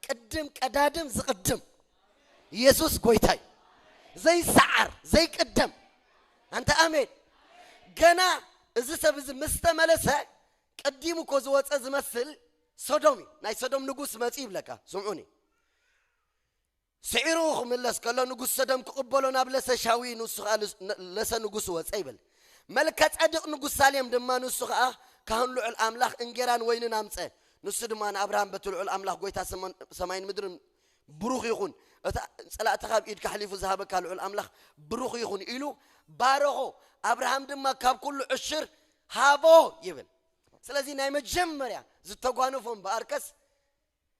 ቅድም ቀዳድም ዝቕድም ኢየሱስ ጎይታ እዩ። ዘይሰዓር ዘይቅደም። ኣንተ ኣሜን። ገና እዚ ሰብ እዚ ምስ ተመለሰ ቀዲሙ እኮ ዝወፀ ዝመስል ሶዶም እዩ። ናይ ሶዶም ንጉስ መፂ ይብለካ። ስምዑኒ። ስዒሩ ክምለስ ከሎ ንጉስ ሰዶም ክቕበሎ ናብ ለሰ ሻዊ ንሱ ኸኣ ለሰ ንጉስ ወፀ ይብል። መልከ ጸዲቕ ንጉስ ሳሌም ድማ ንሱ ኸኣ ካህን ልዑል ኣምላኽ እንጌራን ወይንን ኣምፀ። ንሱ ድማ ንኣብርሃም በቲ ልዑል ኣምላኽ ጎይታ ሰማይን ምድርን ብሩኽ ይኹን፣ እታ ጸላእትኻ ኣብ ኢድካ ኣሕሊፉ ዝሃበካ ልዑል ኣምላኽ ብሩኽ ይኹን ኢሉ ባረኾ። ኣብርሃም ድማ ካብ ኩሉ ዕሽር ሃቦ ይብል። ስለዚ ናይ መጀመርያ ዝተጓነፎም በኣርከስ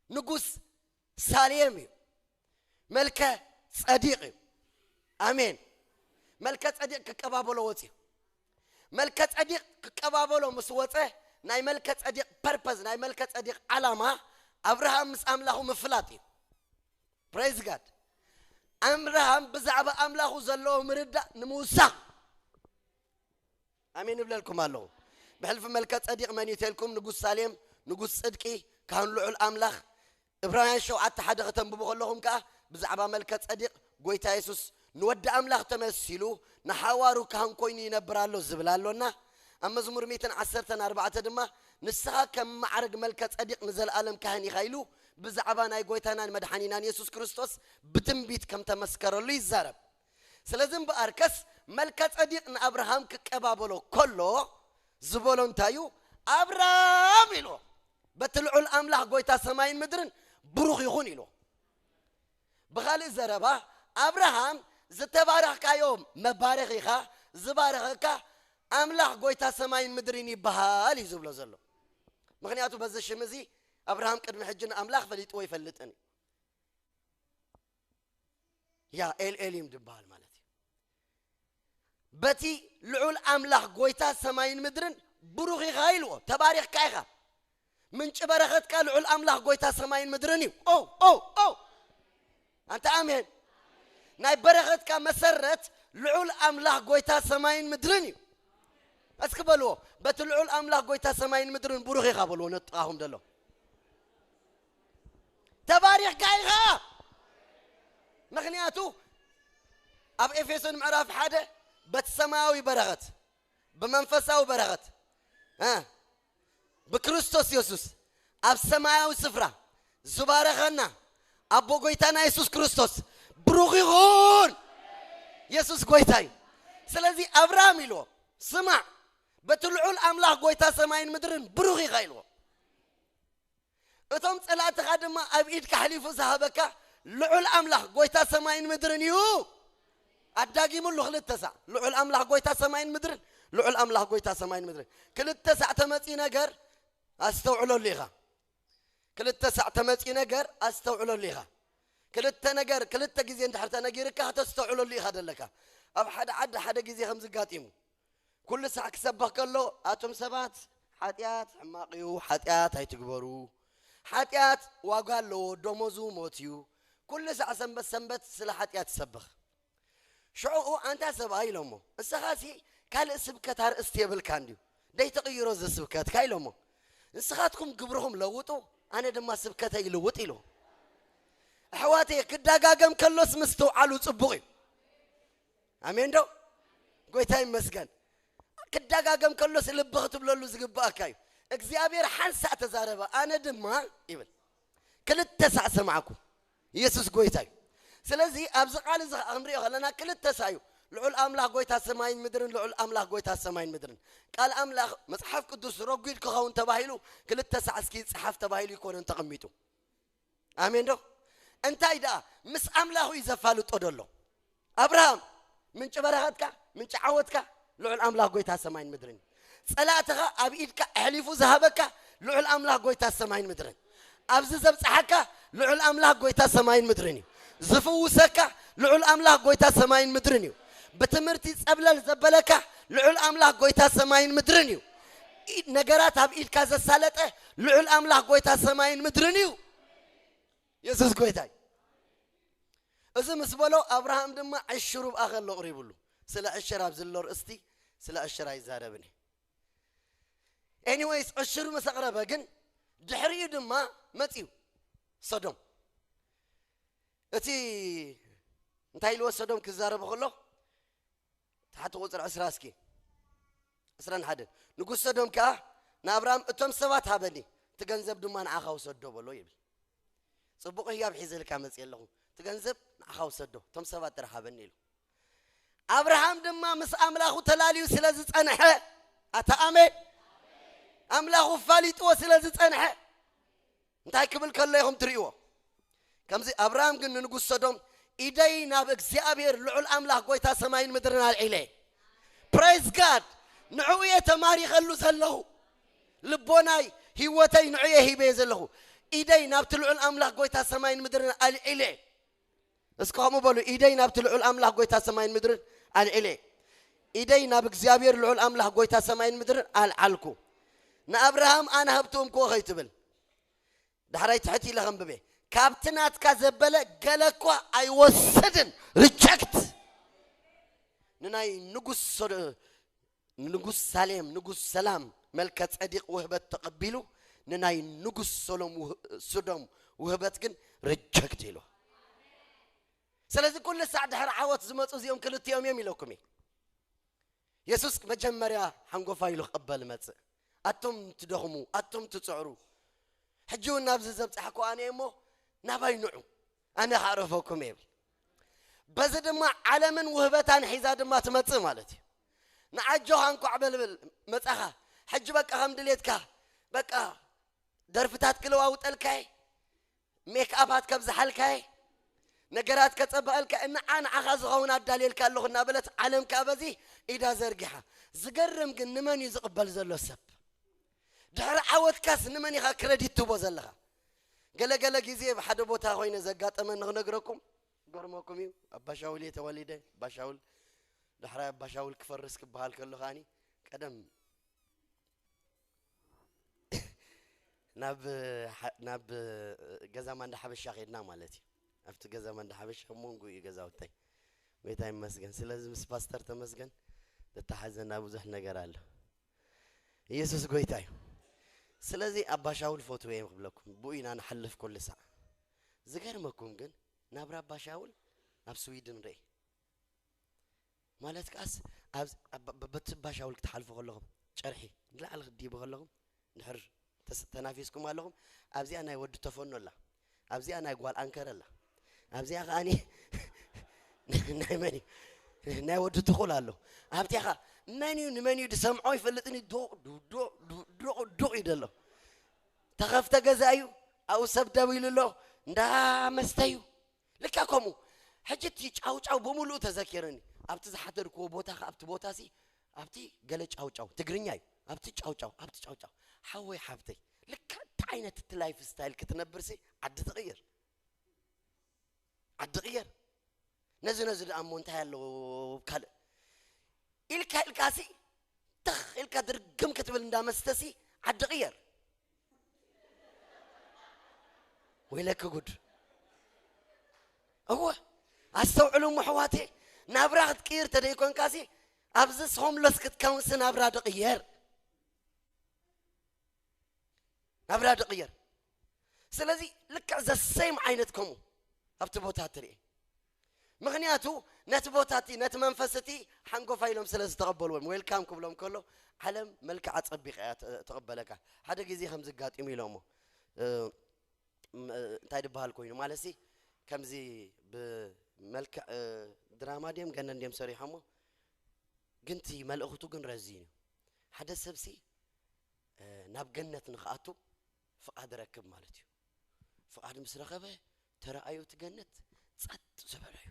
ንጉስ ሳሌም እዩ። መልከ ጸዲቕ እዩ። ኣሜን። መልከ ጸዲቕ ክቀባበሎ ወፅዩ። መልከ ጸዲቕ ክቀባበሎ ምስ ወፀ ናይ መልከ ጸዲቕ ፐርፐዝ ናይ መልከ ጸዲቕ ዓላማ ኣብርሃም ምስ ኣምላኹ ምፍላጥ እዩ። ፕሬዝ ጋድ። ኣብርሃም ብዛዕባ ኣምላኹ ዘለዎ ምርዳእ ንምውሳኽ ኣሜን እብለልኩም ኣለኹ። ብሕልፊ መልከ ጸዲቕ መን እዩ ተልኩም? ንጉስ ሳሌም፣ ንጉስ ጽድቂ፣ ካህን ልዑል ኣምላኽ። እብራውያን ሸውዓተ ሓደ ከተንብቡ ከለኹም ከኣ ብዛዕባ መልከ ጸዲቕ ጎይታ የሱስ ንወዲ ኣምላኽ ተመሲሉ ንሓዋሩ ካህን ኮይኑ ይነብር ኣሎ ዝብል ኣሎና። ኣብ መዝሙር ሚእትን ዓሰርተን ኣርባዕተ ድማ ንስኻ ከም ማዕረግ መልከ ጸዲቕ ንዘለኣለም ካህን ኢኻ ኢሉ ብዛዕባ ናይ ጎይታናን መድሓኒናን የሱስ ክርስቶስ ብትንቢት ከም ተመስከረሉ ይዛረብ። ስለዚ እምበኣርከስ መልከ ጸዲቕ ንኣብርሃም ክቀባበሎ ከሎ ዝበሎ እንታይ እዩ? ኣብርሃም ኢልዎ። በቲ ልዑል ኣምላኽ ጎይታ ሰማይን ምድርን ብሩኽ ይኹን ኢልዎ። ብኻልእ ዘረባ ኣብርሃም ዝተባረኽካዮ መባረኽ ኢኻ፣ ዝባረኸካ ኣምላኽ ጎይታ ሰማይን ምድርን ይበሃል እዩ ዝብሎ ዘሎ። ምኽንያቱ በዚ ሽም እዚ ኣብርሃም ቅድሚ ሕጂ ንኣምላኽ ፈሊጥዎ ይፈልጥን እዩ። ያ ኤልኤሊም ድበሃል ማለት እዩ። በቲ ልዑል ኣምላኽ ጎይታ ሰማይን ምድርን ብሩኽ ኢኻ ኢልዎ። ተባሪኽካ ኢኻ። ምንጪ በረኸትካ ልዑል ኣምላኽ ጎይታ ሰማይን ምድርን እዩ። ኦ ኦ ኦ ኣንተ ኣሜን። ናይ በረኸትካ መሰረት ልዑል ኣምላኽ ጎይታ ሰማይን ምድርን እዩ። እስኪ በልዎ፣ በቲ ልዑል ኣምላኽ ጎይታ ሰማይን ምድርን ብሩኽ ኢኻ በልዎ። ነጥቓኹም ዘሎ ተባሪኽካ ኢኻ። ምኽንያቱ ኣብ ኤፌሶን ምዕራፍ ሓደ በቲ ሰማያዊ በረኸት ብመንፈሳዊ በረኸት እ ብክርስቶስ የሱስ ኣብ ሰማያዊ ስፍራ ዝባረኸና ኣቦ ጎይታና የሱስ ክርስቶስ ብሩኽ ይኹን። የሱስ ጎይታ እዩ። ስለዚ ኣብርሃም ኢልዎ፣ ስማዕ፣ በቲ ልዑል ኣምላኽ ጎይታ ሰማይን ምድርን ብሩኽ ኢኻ ኢልዎ። እቶም ጸላእትኻ ድማ ኣብ ኢድካ ኣሕሊፉ ዝሃበካ ልዑል ኣምላኽ ጎይታ ሰማይን ምድርን እዩ። ኣዳጊምሉ ክልተ ሳዕ ልዑል ኣምላኽ ጎይታ ሰማይን ምድርን፣ ልዑል ኣምላኽ ጎይታ ሰማይን ምድርን። ክልተ ሳዕ ተመጺ ነገር ኣስተውዕለሉ ኢኻ። ክልተ ሳዕ ተመጺ ነገር ኣስተውዕለሉ ኢኻ። ክልተ ነገር ክልተ ግዜ እንድሕር ተነጊርካ ከተስተውዕለሉ ኢኻ ደለካ። ኣብ ሓደ ዓዲ ሓደ ግዜ ከም ዝጋጢሙ ኩሉ ሳዕ ክሰብኽ ከሎ ኣቶም ሰባት ሓጢኣት ሕማቕ እዩ፣ ሓጢኣት ኣይትግበሩ፣ ሓጢኣት ዋጋ ኣለዎ፣ ደሞዙ ሞት እዩ። ኩሉ ሳዕ ሰንበት ሰንበት ስለ ሓጢኣት ይሰብኽ። ሽዑኡ ኣንታ ሰብኣይ ኢሎሞ፣ እስኻሲ ካልእ ስብከት ኣርእስቲ የብልካ እንድዩ፣ ደይተቕይሮ እዚ ስብከትካ ኢሎሞ። ንስኻትኩም ግብርኹም ለውጡ፣ ኣነ ድማ ስብከተይ ልውጥ ኢሉ። ኣሕዋተይ ክደጋገም ከሎስ ምስትውዓሉ ጽቡቕ እዩ። ኣሜን ዶ? ጎይታ ይመስገን። ክደጋገም ከሎስ ልቢ ክትብለሉ ዝግባኣካ እዩ። እግዚኣብሔር ሓንሳእ ተዛረበ፣ ኣነ ድማ ይብል። ክልተ ሳዕ ሰማዕኩ። ኢየሱስ ጎይታ እዩ። ስለዚ ኣብዚ ቃል እዚ ኸዓ ክንሪኦ ከለና ክልተ ሳዕ እዩ። ልዑል ኣምላኽ ጎይታ ሰማይን ምድርን፣ ልዑል ኣምላኽ ጎይታ ሰማይን ምድርን። ቃል ኣምላኽ መጽሓፍ ቅዱስ ረጒድ ክኸውን ተባሂሉ ክልተ ሳዕ እስኪ ይጽሓፍ ተባሂሉ ይኮነን ተቐሚጡ። ኣሜን ዶ? እንታይ ደኣ ምስ ኣምላኹ እዩ ዘፋልጦ ደሎ። ኣብርሃም ምንጪ በረኸትካ፣ ምንጪ ዓወትካ ልዑል ኣምላኽ ጎይታ ሰማይን ምድርን እዩ። ጸላእትኻ ኣብ ኢድካ ኣሕሊፉ ዝሃበካ ልዑል ኣምላኽ ጎይታ ሰማይን ምድርን። ኣብዚ ዘብጽሓካ ልዑል ኣምላኽ ጎይታ ሰማይን ምድርን እዩ። ዝፍውሰካ ልዑል ኣምላኽ ጎይታ ሰማይን ምድርን እዩ። ብትምህርቲ ጸብለል ዘበለካ ልዑል ኣምላኽ ጎይታ ሰማይን ምድርን እዩ። ኢድ ነገራት ኣብ ኢድካ ዘሳለጠ ልዑል ኣምላኽ ጎይታ ሰማይን ምድርን እዩ። የሱስ ጎይታ እዩ። እዚ ምስ በሎ ኣብርሃም ድማ ዕሽሩ ብኣኸ ኣሎ ቅሪብሉ። ስለ ዕሽር ኣብ ዝሎ ርእስቲ ስለ ዕሽር ኣይዛረብን እየ። ኤኒወይስ ዕሽሩ ምስ ኣቕረበ ግን ድሕሪኡ ድማ መጺኡ ሶዶም። እቲ እንታይ ኢልዎ ሶዶም ክዛረቡ ከሎ ትሓቲ ቁፅሪ ዕስራ እስኪ ዕስራን ሓደን ንጉስ ሶዶም ከዓ ንኣብርሃም እቶም ሰባት ሃበኒ እቲ ገንዘብ ድማ ንዓኻ ውሰዶ በሎ ይብል። ጽቡቕ ህያብ ሒዘልካ መጽእ ኣለኹ እቲ ገንዘብ ንዓኻ ውሰዶ እቶም ሰባት ጥራሕ ሃበኒ ኢሉ። ኣብርሃም ድማ ምስ ኣምላኹ ተላልዩ ስለ ዝጸንሐ ኣታ ኣሜን ኣምላኹ ፋሊጥዎ ስለ ዝጸንሐ እንታይ ክብል ከሎ ኢኹም ትርእይዎ? ከምዚ ኣብርሃም ግን ንንጉስ ሶዶም ኢደይ ናብ እግዚኣብሔር ልዑል ኣምላኽ ጎይታ ሰማይን ምድርን ኣልዒለ። ፕሬዝ ጋድ ንዕኡ እየ ተማሪኸሉ ዘለኹ። ልቦናይ ህይወተይ ንዑ እየ ሂበየ ዘለኹ። ኢደይ ናብቲ ልዑል ኣምላኽ ጎይታ ሰማይን ምድርን ኣልዒለ። እስኪ ከምኡ በሉ፣ ኢደይ ናብቲ ልዑል ኣምላኽ ጎይታ ሰማይን ምድርን ኣልዒለ። ኢደይ ናብ እግዚኣብሔር ልዑል ኣምላኽ ጎይታ ሰማይን ምድርን ኣልዓልኩ። ንኣብርሃም ኣነ ሃብትኡም ክወ ከይትብል ዳሕራይ ትሕት ኢለ ከንብበ። ካብቲ ናትካ ዘበለ ገለ እኳ ኣይወስድን። ሪጀክት ንናይ ንጉስ ሶዶ- ንጉስ ሳሌም ንጉስ ሰላም መልከ ጸዲቅ ውህበት ተቐቢሉ ንናይ ንጉስ ሶሎም ውህ- ሶዶም ውህበት ግን ሪጀክት ኢሉ። ስለዚ ኩሉ ሳዕ ድሕሪ ዓወት ዝመፁ እዚኦም ክልቲኦም እዮም ኢለኩም እየ። የሱስ መጀመርያ ሓንጎፋ ኢሉ ክቕበል መጽእ። ኣቶም ትደኽሙ ኣቶም ትጽዕሩ ሕጂ እውን ናብዚ ዘብጻሕኩ ኣነ እሞ ናባይ ንዑ ኣነ ከዕረፈኩም እየ ይብል። በዚ ድማ ዓለምን ውህበታን ሒዛ ድማ ትመጽእ ማለት እዩ። ንዓጆኻ እንኳዕ በልብል መጻኻ ሕጂ በቃ ከም ድሌትካ በቃ ደርፍታት ክለዋውጠልካየ ሜክኣፓት ከብዝሓልካየ ነገራት ከጸብቐልካ እንዓ ንዓኻ ዝኸውን ኣዳልየልካ ኣለኹ እናበለት ዓለም ከዓ በዚ ኢዳ ዘርጊሓ። ዝገርም ግን ንመን እዩ ዝቕበል ዘሎ ሰብ? ድሕሪ ዓወትካስ ንመን ኢኻ ክረዲት ትቦ ዘለኻ? ገለገለ ግዜ ብሓደ ቦታ ኮይነ ዘጋጠመ ንክነግረኩም ገርመኩም እዩ። ኣባሻውል እየ ተወሊደ። ኣባሻውል ዳሕራይ ኣባሻውል ክፈርስ ክበሃል ከሎ ከዓኒ ቀደም ናብ ገዛ ማንዳ ሓበሻ ከድና ማለት እዩ። ኣብቲ ገዛ ማንዳ ሓበሻ ኣብ መንጎ እዩ ገዛውታይ። ጎይታ ይመስገን። ስለዚ ምስ ፓስተር ተመስገን ተተሓዘና ብዙሕ ነገር ኣሎ። ኢየሱስ ጎይታ እዩ። ስለዚ ኣባሻውል ፈትወ እዮም ክብለኩም ብኡ ኢና ንሓልፍ ኩሉ ሳዕ። ዝገርመኩም ግን ናብራ ኣባሻውል ኣብ ስዊድን ርኤ። ማለት ከኣስ በቲ ባሻውል ክትሓልፉ ከለኹም ጨርሒ ንላዕሊ ክትዲቡ ከለኹም ድሕር ተናፊስኩም ኣለኹም። ኣብዚኣ ናይ ወዲ ተፈኖ ኣላ፣ ኣብዚኣ ናይ ጓል ኣንከር ኣላ፣ ኣብዚኣ ከዓኒ ናይ መን ናይ ወዲ ትኹል ኣሎ። ኣብቲኻ መን እዩ ንመን እዩ ዝሰምዖ ይፈልጥን እዩ። ዱቕ ዱቕ ዱቕ ዱቕ እዩ ዘሎ። ተኸፍተ ገዛ እዩ። ኣብኡ ሰብ ደው ኢሉ ኣሎ። እንዳ መስተ እዩ። ልካ ከምኡ ሕጂ እቲ ጫውጫው ብምሉኡ ተዘኪርኒ። ኣብቲ ዝሓደርክዎ ቦታ ከ ኣብቲ ቦታ ሲ ኣብቲ ገለ ጫውጫው ትግርኛ እዩ። ኣብቲ ጫውጫው ኣብቲ ጫውጫው ሓወይ ሓብተይ ልካ እንታይ ዓይነት እቲ ላይፍ ስታይል ክትነብር ሲ ዓዲ ትቕይር ዓዲ ቅየር። ነዚ ነዚ ደኣ እሞ እንታይ ኣለዎ ካልእ ኢልካ ኢልካ ሲ ተኽ ኢልካ ድርግም ክትብል እንዳመስተ ሲ ዓዲ ቅየር። ወይለኪ ጉድ። እወ ኣስተውዕሉ እሞ ኣሕዋተይ፣ ናብራ ክትቅይር ተደይኮንካሲ ኣብዚስ ሆምለስ ክትከውንሲ ናብራ ድቕየር። ናብራ ድቕየር። ስለዚ ልክዕ ዘሰይም ዓይነት ከምኡ ኣብቲ ቦታ ትርኢ። ምኽንያቱ ነቲ ቦታ እቲ ነቲ መንፈስ እቲ ሓንጎፋ ኢሎም ስለ ዝተቐበልዎም ዌልካም ክብሎም ከሎ ዓለም መልክዓ ጸቢቐ እያ ትቕበለካ። ሓደ ግዜ ከምዚ ኣጋጢሙ ኢሎሞ እንታይ ዝበሃል ኮይኑ ማለት ሲ ከምዚ ብመልክዕ ድራማ ድዮም ገነን ድዮም ሰሪሖሞ ግን እቲ መልእኽቱ ግን ረዚን እዩ። ሓደ ሰብ ሲ ናብ ገነት ንኽኣቱ ፍቓድ ረክብ ማለት እዩ። ፍቓድ ምስ ረኸበ ተረኣዩ እቲ ገነት ጸጥ ዝበለ እዩ።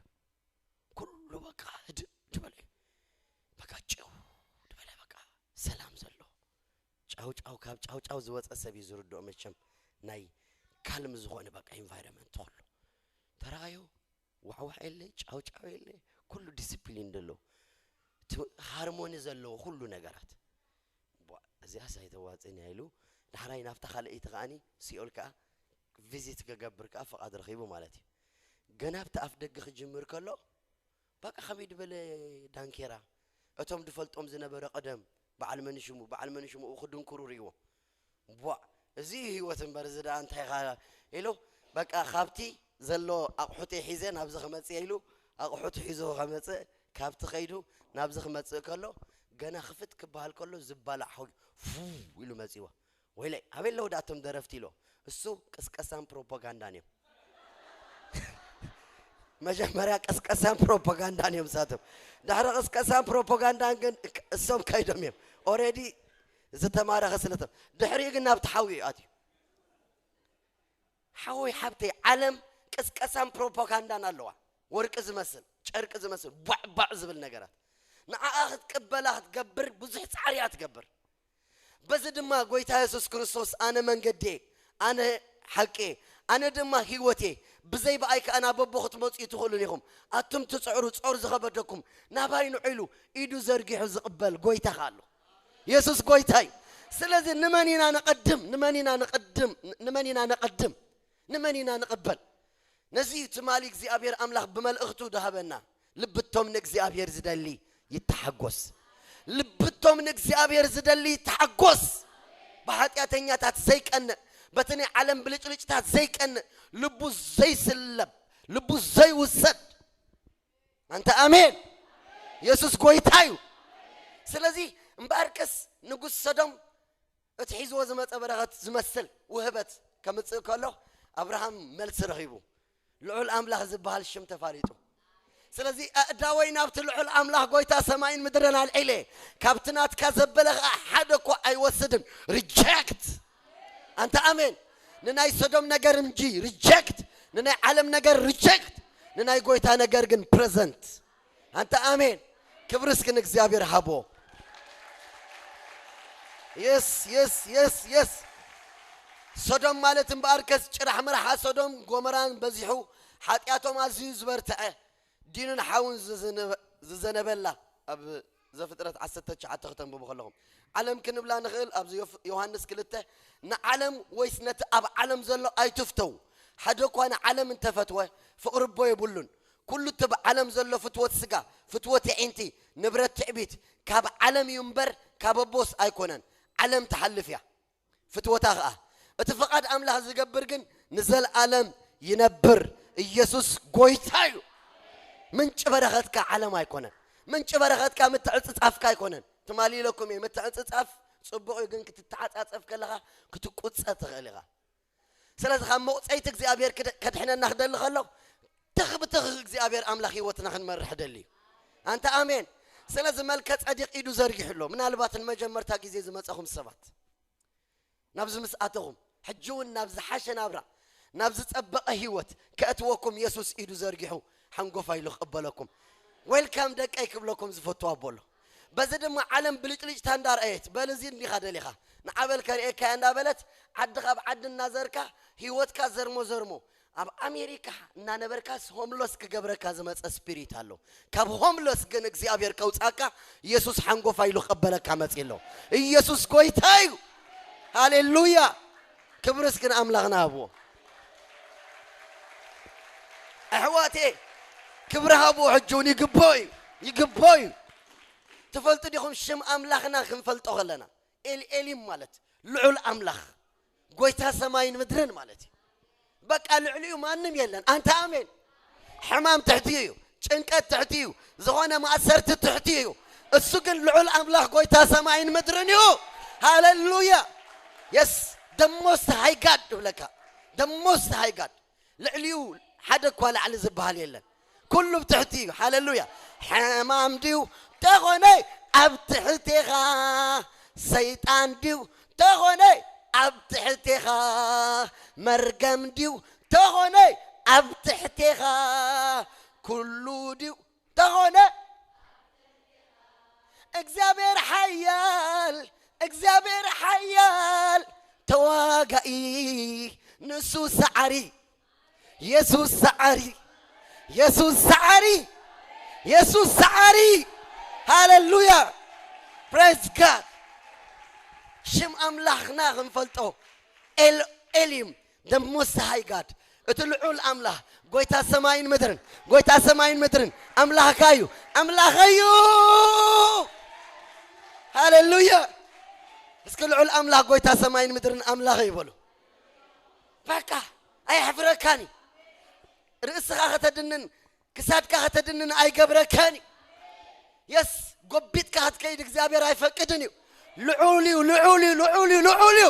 ኩሉ በቃ ህድእ ዝበለ እዩ። በቃ ጭው ዝበለ በቃ ሰላም ዘለዎ ጫውጫው ካብ ጫውጫው ዝወፀ ሰብ እዩ ዝርድኦ መቸም። ናይ ካልም ዝኾነ በቃ ኢንቫይሮንመንት ኩሉ ተራዮ ዋዕዋዕ የለ፣ ጫውጫው የለ፣ ኩሉ ዲስፕሊን ዘለዎ፣ ሃርሞኒ ዘለዎ ኩሉ ነገራት። እዚኣስ ኣይተዋፅን እያ ኢሉ ዳሕራይ ናብታ ካልኣይቲ ከዓኒ ሲኦል ከዓ ቪዚት ክገብር ከዓ ፍቓድ ረኺቡ ማለት እዩ። ገና ኣብቲ ኣፍ ደገ ክጅምር ከሎ በቃ ከመይ ዝበለ ዳንኬራ፣ እቶም ዝፈልጦም ዝነበረ ቀደም በዓል መንሽሙ በዓል መንሽሙ ክድንክሩ ርእዎ። ቧዕ፣ እዚ እዩ ህይወት እምበር፣ እዚ ደኣ እንታይ ኢኻ ኢሉ በቃ ካብቲ ዘሎ ኣቑሑተይ ሒዘ ናብዚ ክመፅእ ኢሉ ኣቑሑት ሒዞ ከመፅእ፣ ካብቲ ከይዱ ናብዚ ክመፅእ ከሎ ገና ክፍት ክበሃል ከሎ ዝባላዕ ሓው ፉ ኢሉ መፂዎ። ወይለይ ኣበይ ኣለዉ ዳቶም ደረፍቲ ኢሎ። እሱ ቅስቀሳን ፕሮፓጋንዳን እዮም። መጀመርያ ቅስቀሳን ፕሮፓጋንዳን እዮም ሳቶም። ድሕሪ ቅስቀሳን ፕሮፓጋንዳን ግን እሶም ከይዶም እዮም። ኦሬዲ ዝተማረኸ ስለቶም ድሕሪኡ ግን ናብ ተሓዊ እዩ ኣትዩ። ሓወይ ሓብተይ፣ ዓለም ቅስቀሳን ፕሮፓጋንዳን ኣለዋ። ወርቂ ዝመስል፣ ጨርቂ ዝመስል፣ ቧዕቧዕ ዝብል ነገራት። ንዓኣ ክትቅበላ ክትገብር ብዙሕ ጻዕሪ እያ ትገብር። በዚ ድማ ጎይታ የሱስ ክርስቶስ፣ "ኣነ መንገዴ፣ ኣነ ሓቄ፣ ኣነ ድማ ህይወቴ፣ ብዘይ ብኣይ ከኣ ናብ ኣቦ ክትመጹ ኣይትኽእሉን ኢኹም። ኣቱም ትጽዕሩ፣ ጾር ዝኸበደኩም፣ ናባይ ንዑ" ኢሉ ኢዱ ዘርጊሑ ዝቕበል ጎይታ ከኣ ኣሎ። የሱስ ጎይታ እዩ። ስለዚ ንመን ኢና ንቐድም? ንመን ኢና ንቐድም? ንመን ኢና ንቐድም? ንመን ኢና ንቕበል? ነዚ እዩ ትማሊ እግዚኣብሔር ኣምላኽ ብመልእኽቱ ድሃበና። ልብቶም ንእግዚኣብሔር ዝደሊ ይተሓጎስ። ልብቶም ንእግዚኣብሔር ዝደሊ ይተሓጎስ። ብሓጢኣተኛታት ዘይቀንእ፣ በቲ ናይ ዓለም ብልጭልጭታት ዘይቀንእ፣ ልቡ ዘይስለብ፣ ልቡ ዘይውሰድ። ኣንተ ኣሜን። የሱስ ጎይታ እዩ። ስለዚ እምበኣርከስ ንጉስ ሰዶም እቲ ሒዝዎ ዝመጸ በረኸት ዝመስል ውህበት ከምጽእ ከሎ ኣብርሃም መልሲ ረኺቡ። ልዑል ኣምላኽ ዝበሃል ሽም ተፋሊጡ። ስለዚ ኣእዳወይ ናብቲ ልዑል ኣምላኽ ጎይታ ሰማይን ምድርን ኣልዒለ፣ ካብቲ ናትካ ዘበለ ኸኣ ሓደ እኳ ኣይወስድን። ሪጀክት። ኣንተ ኣሜን። ንናይ ሰዶም ነገር እንጂ ሪጀክት፣ ንናይ ዓለም ነገር ሪጀክት፣ ንናይ ጎይታ ነገር ግን ፕረዘንት። ኣንተ ኣሜን። ክብሪ እስኪ ንእግዚኣብሔር ሃቦ። የስ የስ የስ የስ። ሰዶም ማለት እምበኣርከስ ጭራሕ ምርሓ ሰዶም ጎመራን በዚሑ፣ ሓጢኣቶም ኣዝዩ ዝበርትዐ፣ ዲኑን ሓውን ዝዘነበ- ዝዘነበላ። ኣብ ዘፍጥረት ዓሰርተ ትሽዓተ ክተንብቡ ከለኹም፣ ዓለም ክንብላ ንኽእል። ኣብዚ ዮፍ- ዮሃንስ ክልተ፣ ንዓለም ወይስ ነቲ ኣብ ዓለም ዘሎ ኣይትፍተው። ሓደ እኳ ንዓለም እንተፈትወ ፍቕሪ ኣቦ የብሉን። ኩሉ እቲ ብዓለም ዘሎ ፍትወት ስጋ፣ ፍትወት የዒንቲ፣ ንብረት፣ ትዕቢት ካብ ዓለም እዩ እምበር ካብ ኣቦስ ኣይኮነን። ዓለም ትሓልፍ እያ፣ ፍትወታ ኸኣ። እቲ ፍቓድ ኣምላኽ ዝገብር ግን ንዘለኣለም ይነብር። ኢየሱስ ጎይታ እዩ። ምንጪ በረኸትካ ዓለም ኣይኮነን። ምንጪ በረኸትካ ምትዕጽጻፍካ ኣይኮነን። ትማሊ ኢለኩም እየ፣ ምትዕጽጻፍ ጽቡቕ እዩ፣ ግን ክትተዓጻጸፍ ከለኻ ክትቁጸ ትኽእል ኢኻ። ስለዚ ካብ መቑጸይቲ እግዚኣብሔር ክድ- ከድሕነና ክደሊ ከሎ፣ ትኽ ብትኽ እግዚኣብሔር ኣምላኽ ህይወትና ክንመርሕ ደሊ እዩ። ኣንተ ኣሜን። ስለዚ መልከ ጸዲቕ ኢዱ ዘርጊሑ ኣሎ። ምናልባት ንመጀመርታ ግዜ ዝመጸኹም ሰባት፣ ናብዚ ምስ ኣተኹም፣ ሕጂ እውን ናብ ዝሓሸ ናብራ፣ ናብ ዝጸበቐ ህይወት ከእትወኩም የሱስ ኢዱ ዘርጊሑ ሓንጎፋ ኢሉ ክቕበለኩም። ዌልካም ደቀይ ክብለኩም ዝፈቱ ኣቦ ኣሎ። በዚ ድማ ዓለም ብልጭልጭታ እንዳርኣየት፣ በል እዚ እንዲኻ ደሊኻ፣ ንዓበል ከርእየካ እያ እንዳበለት፣ ዓዲ ካብ ዓዲ እናዘርካ፣ ህይወትካ ዘርሞ ዘርሞ፣ ኣብ ኣሜሪካ እናነበርካስ ሆምለስ ክገብረካ ዝመጸ ስፒሪት ኣሎ። ካብ ሆምለስ ግን እግዚኣብሔር ከውጻካ የሱስ ሓንጎፋ ኢሉ ክቐበለካ መጺ ኣሎ። ኢየሱስ ጎይታ እዩ። ሃሌሉያ። ክብርስ ግን ኣምላኽና ሃብዎ። ኣሕዋቴ፣ ክብሪ ሃብዎ። ሕጂ እውን ይግብኦ እዩ፣ ይግብኦ እዩ። ትፈልጡ ዲኹም ሽም ኣምላኽና ክንፈልጦ ከለና ኤልኤሊም ማለት ልዑል ኣምላኽ፣ ጎይታ ሰማይን ምድርን ማለት እዩ። በቃ ልዕሊኡ ማንም የለን። ኣንተ ኣሜን። ሕማም ትሕቲ እዩ፣ ጭንቀት ትሕቲ እዩ፣ ዝኾነ ማእሰርቲ ትሕቲ እዩ። እሱ ግን ልዑል ኣምላኽ ጎይታ ሰማይን ምድርን እዩ። ሃሌሉያ። የስ፣ the most high God እብለካ። The most high God። ልዕሊኡ ሓደ እኳ ላዕሊ ዝበሃል የለን። ኩሉ ብትሕቲ እዩ። ሃሌሉያ። ሕማም ድዩ ተኾነ ኣብ ትሕቴኻ፣ ሰይጣን ድዩ ተኾነ ኣብ ትሕቴኻ፣ መርገም ድዩ ተኾነ ኣብ ትሕቴኻ፣ ኩሉ ድዩ ተኾነ እግዚኣብሔር ሓያል እግዚኣብሔር ሓያል ተዋጋኢ፣ ንሱ ሰዓሪ፣ የሱስ ሰዓሪ፣ የሱስ ሰዓሪ፣ የሱስ ሰዓሪ። ሃሌሉያ! Praise God! ሽም ኣምላኽና ክንፈልጦ፣ ኤል-፣ ኤሊም፣ the most high God፣ እቲ ልዑል ኣምላኽ፣ ጎይታ ሰማይን ምድርን፣ ጎይታ ሰማይን ምድርን ኣምላኽካ እዩ፣ ኣምላኸይ እዩ። ሃሌሉያ! እስኪ ልዑል ኣምላኽ፣ ጎይታ ሰማይን ምድርን ኣምላኸይ እዩ በሉ። በቃ ኣየሕፍረካን እዩ። ርእስኻ ከተድንን ክሳድካ ከተድንን ኣይገብረካን እዩ። የስ፣ ጎቢጥካ ክትከይድ እግዚኣብሔር ኣይፈቅድን እዩ። ልዑል እዩ፣ ልዑል እዩ፣ ልዑል እዩ፣ ልዑል እዩ።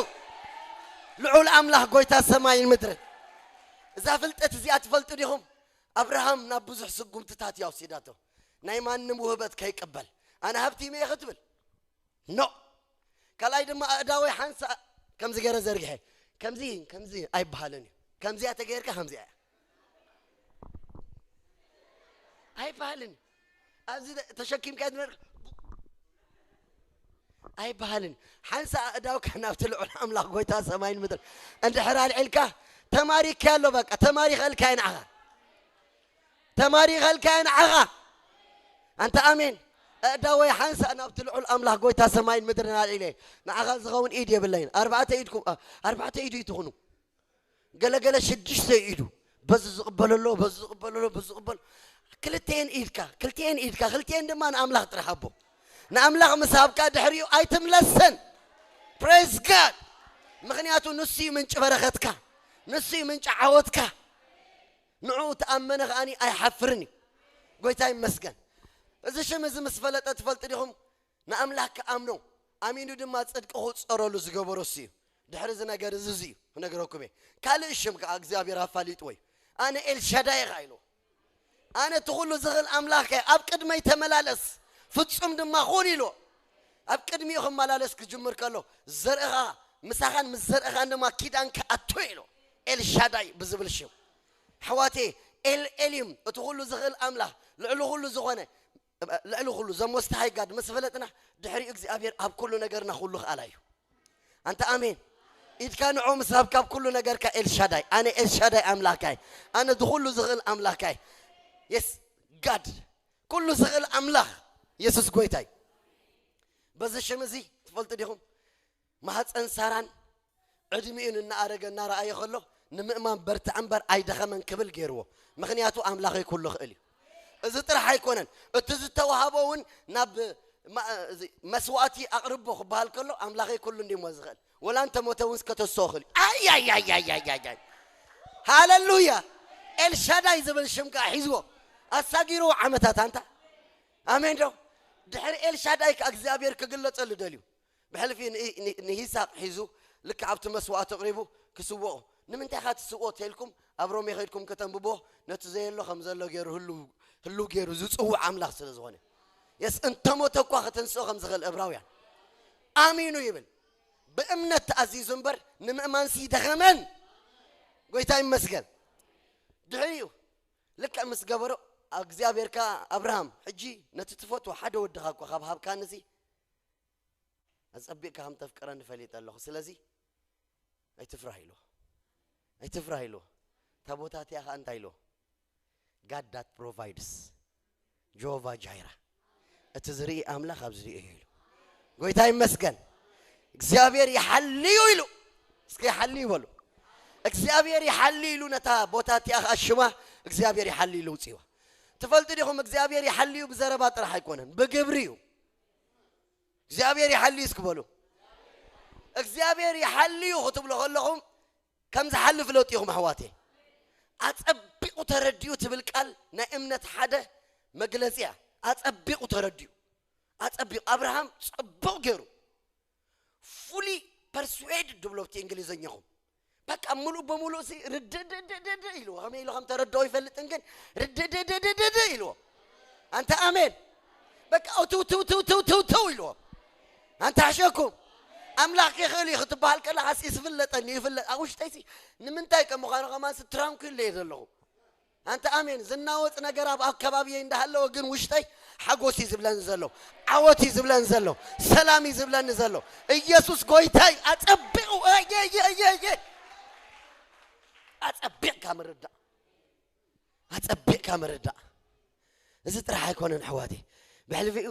ልዑል ኣምላኽ፣ ጎይታ ሰማይን ምድርን። እዛ ፍልጠት እዚኣ ትፈልጡ ዲኹም? ኣብርሃም ናብ ብዙሕ ስጉምትታት እያ ወሲዳቶ። ናይ ማንም ውህበት ከይቅበል፣ ኣነ ሃብቲ እየ ክትብል፣ ኖ። ካልኣይ ድማ ኣእዳወይ ሓንሳ ከምዚ ገይረ ዘርግሐ፣ ከምዚ፣ ከምዚ ኣይበሃልን እዩ። ከምዚኣ ተገይርካ ከምዚኣ እያ። ኣይበሃልን እዩ። ኣብዚ ተ-፣ ተሸኪምካ ዝነበርካ ኣይበሃልን እዩ። ሓንሳ ኣእዳውካ ናብቲ ልዑል ኣምላኽ፣ ጎይታ ሰማይን ምድር፣ እንድሕር ኣልዒልካ፣ ተማሪካ ኣሎ፣ በቃ ተማሪኸልካ እየ ንዓኻ። ተማሪኸልካ እየ ንዓኻ። ኣንታ ኣሜን። ኣእዳወይ ሓንሳእ ናብቲ ልዑል ኣምላኽ፣ ጎይታ ሰማይን ምድርን ኣልዒለ፣ ንዓኻ ዝኸውን ኢድ የብለይን። ኣርባዕተ ኢድኩም፣ ኣ-፣ ኣርባዕተ ኢዱ ይትኹኑ። ገለገለ ሽዱሽተ ኢዱ። በዚ ዝቕበለሎ፣ በዚ ዝቕበለሎ፣ በዚ ዝቕበል-፣ ክልቴን ኢድካ፣ ክልቴን ኢድካ፣ ክልቴን ድማ ንኣምላኽ ጥራሕ ሃቦ። ንኣምላኽ ምስ ሃብካ ድሕሪኡ ኣይትምለሰን። Praise God! ምኽንያቱ ንሱ እዩ ምንጪ በረኸትካ፣ ንሱ እዩ ምንጪ ዓወትካ። ንዕኡ ተኣመነ ከኣኒ ኣይሓፍርን እዩ። ጎይታ ይመስገን። እዚ ሽም እዚ ምስ ፈለጠ ትፈልጡ ዲኹም? ንኣምላኽ ክኣምኖ፣ ኣሚኑ ድማ ጽድቂ ክጸረሉ ዝገበሮ እሱ እዩ። ድሕሪ እዚ ነገር እዚ፣ እዚ እዩ ክነግረኩም እየ። ካልእ ሽም ከኣ እግዚኣብሔር ኣፋሊጥዎ እዩ። ኣነ ኤልሻዳይ ኢኻ ኢልዎ። ኣነ እቲ ኩሉ ዝኽእል ኣምላኽ እየ፣ ኣብ ቅድመይ ተመላለስ፣ ፍጹም ድማ ኩን ኢልዎ። ኣብ ቅድሚኡ ክመላለስ ክጅምር ከሎ፣ ዘርእኻ ምሳኻን ምስ ዘርእኻን ድማ ኪዳን ክኣቱ ኢልዎ። ኤልሻዳይ ብዝብል ሽም። ኣሕዋተየ፣ ኤል ኤሊም፣ እቲ ኩሉ ዝኽእል ኣምላኽ፣ ልዕሊ ኩሉ ዝኾነ፣ ልዕሊ ኩሉ ዘሞስተሃይ ጋድ ምስ ፈለጥና፣ ድሕሪኡ እግዚኣብሔር ኣብ ኩሉ ነገርና ኩሉ ክኣላ እዩ። ኣንታ ኣሜን። ኢድካ ንዑ ምስ ሃብካ ኣብ ኩሉ ነገርካ ኤልሻዳይ፣ ኣነ ኤልሻዳይ ኣምላኽካ እየ። ኣነ ዝኹሉ ዝኽእል ኣምላኽካ እየ። የስ፣ ጋድ፣ ኩሉ ዝኽእል ኣምላኽ የሱስ ጎይታ እዩ። በዚ ሽም እዚ ትፈልጡ ዲኹም? ማህፀን ሳራን ዕድሚኡን እናኣረገ እናረኣየ ከሎ፣ ንምእማን በርትዕ እምበር ኣይደኸመን ክብል ገይርዎ። ምኽንያቱ ኣምላኸይ ኩሉ ኽእል እዩ። እዚ ጥራሕ ኣይኮነን፣ እቲ ዝተዋህቦ እውን ናብ ማ-፣ እዚ መስዋእቲ ኣቕርቦ ክበሃል ከሎ፣ ኣምላኸይ ኩሉ እንዲሞ ዝኽእል፣ ወላ እንተሞተ እውን ከተስኦ ኽእል እዩ። ኣያያያያያያይ! ሃለሉያ! ኤልሻዳይ ዝብል ሽም ከዓ ሒዝዎ ኣሳጊርዎ ዓመታት። ኣንታ ኣሜን ዶ? ድሕሪ ኤልሻዳይ ከዓ እግዚኣብሔር ክግለጸሉ ደልዩ። ብሕልፊ ን-፣ ን-፣ ንይስሐቅ ሒዙ ልክዕ ኣብቲ መስዋእቲ ኣቕሪቡ ክስውኦ። ንምንታይ ኢኻ ትስውኦ ተልኩም ኣብ ሮሜ ከይድኩም ከተንብቦ፣ ነቲ ዘየሎ ከም ዘሎ ገይሩ ህልው፣ ህልው ገይሩ ዝጽውዕ ኣምላኽ ስለ ዝኾነ። የስ፣ እንተሞተ እኳ ከተንስኦ ከም ዝኽእል እብራውያን ኣሚኑ ይብል። ብእምነት ተኣዚዙ እምበር ንምእማንሲ ደኸመን። ጎይታ ይመስገን። ድሕሪኡ ልክዕ ምስ ገበሮ እግዚኣብሔር ከኣ ኣብርሃም፣ ሕጂ ነቲ ትፈትዎ ሓደ ወድኻ እኳ ካብ ሃብካንሲ፣ ኣጸቢቕካ ከም ተፍቅረኒ ፈሊጠ ኣለኹ። ስለዚ ኣይትፍራህ ኢልዎ። ኣይትፍራህ ኢልዎ። እታ ቦታ እቲኣ ኸኣ እንታይ ኢልዎ? God that provides። ጆሆቫ ጃይራ። እቲ ዝርኢ ኣምላኽ ኣብዚ እዩ ኢሉ። ጎይታ ይመስገን። እግዚኣብሔር ይሓልዩ ኢሉ። እስኪ ይሓልዩ በሉ። እግዚኣብሔር ይሓልዩ ኢሉ ነታ ቦታ እቲኣ ኸኣ ሽማ እግዚኣብሔር ይሓልዩ ኢሉ ውጽእዋ። ትፈልጡ ዲኹም? እግዚኣብሔር ይሓልዩ ብዘረባ ጥራሕ ኣይኮነን፣ ብግብሪ እዩ። እግዚኣብሔር ይሓልዩ እስኪ በሉ። እግዚኣብሔር ይሓልዩ ክትብሉ ከለኹም ከም ዝሓሊ ፍለጡ ኢኹም ኣሕዋተይ። ኣጸቢቑ ተረዲኡ ትብል ቃል ናይ እምነት ሓደ መግለጺ እያ። ኣጸቢቑ ተረዲኡ። ኣጸቢቑ። ኣብርሃም ጽቡቕ ገይሩ፣ fully persuaded ድብሎ ብቲ እንግሊዘኛኹም። በቃ ምሉእ ብምሉእ ሲ ርድድድድድ ኢልዎ። ከመይ ኢሉ ከም ተረድኦ ይፈልጥን ግን ርድድድድድ ኢልዎ። ኣንታ ኣሜን። በቃ እትው ትው ትው ትው ትው ትው ኢልዎ። ኣንታ ሕሸኩም። ኣምላኽ ይኽእል እዩ ክትበሃል ከለኻስ ይስፍለጠኒ ይፍለጥ። ኣብ ውሽጠይሲ ንምንታይ ከም ምዃኑ ከማንሲ ትራንኩል እየ ዘለኹ። ኣንታ ኣሜን። ዝናወጽ ነገር ኣብ ኣከባቢየይ እንዳሃለወ ግን ውሽጠይ ሓጎስ እዩ ዝብለኒ ዘሎ፣ ዓወት እዩ ዝብለኒ ዘሎ፣ ሰላም እዩ ዝብለኒ ዘሎ። ኢየሱስ ጎይታይ ኣጸቢቑ፣ ኣየ፣ ኣየ፣ ኣየ፣ ኣየ። ኣጸቢቕካ ምርዳእ፣ ኣጸቢቕካ ምርዳእ። እዚ ጥራሕ ኣይኮነን ኣሕዋተይ። ብሕልፊኡ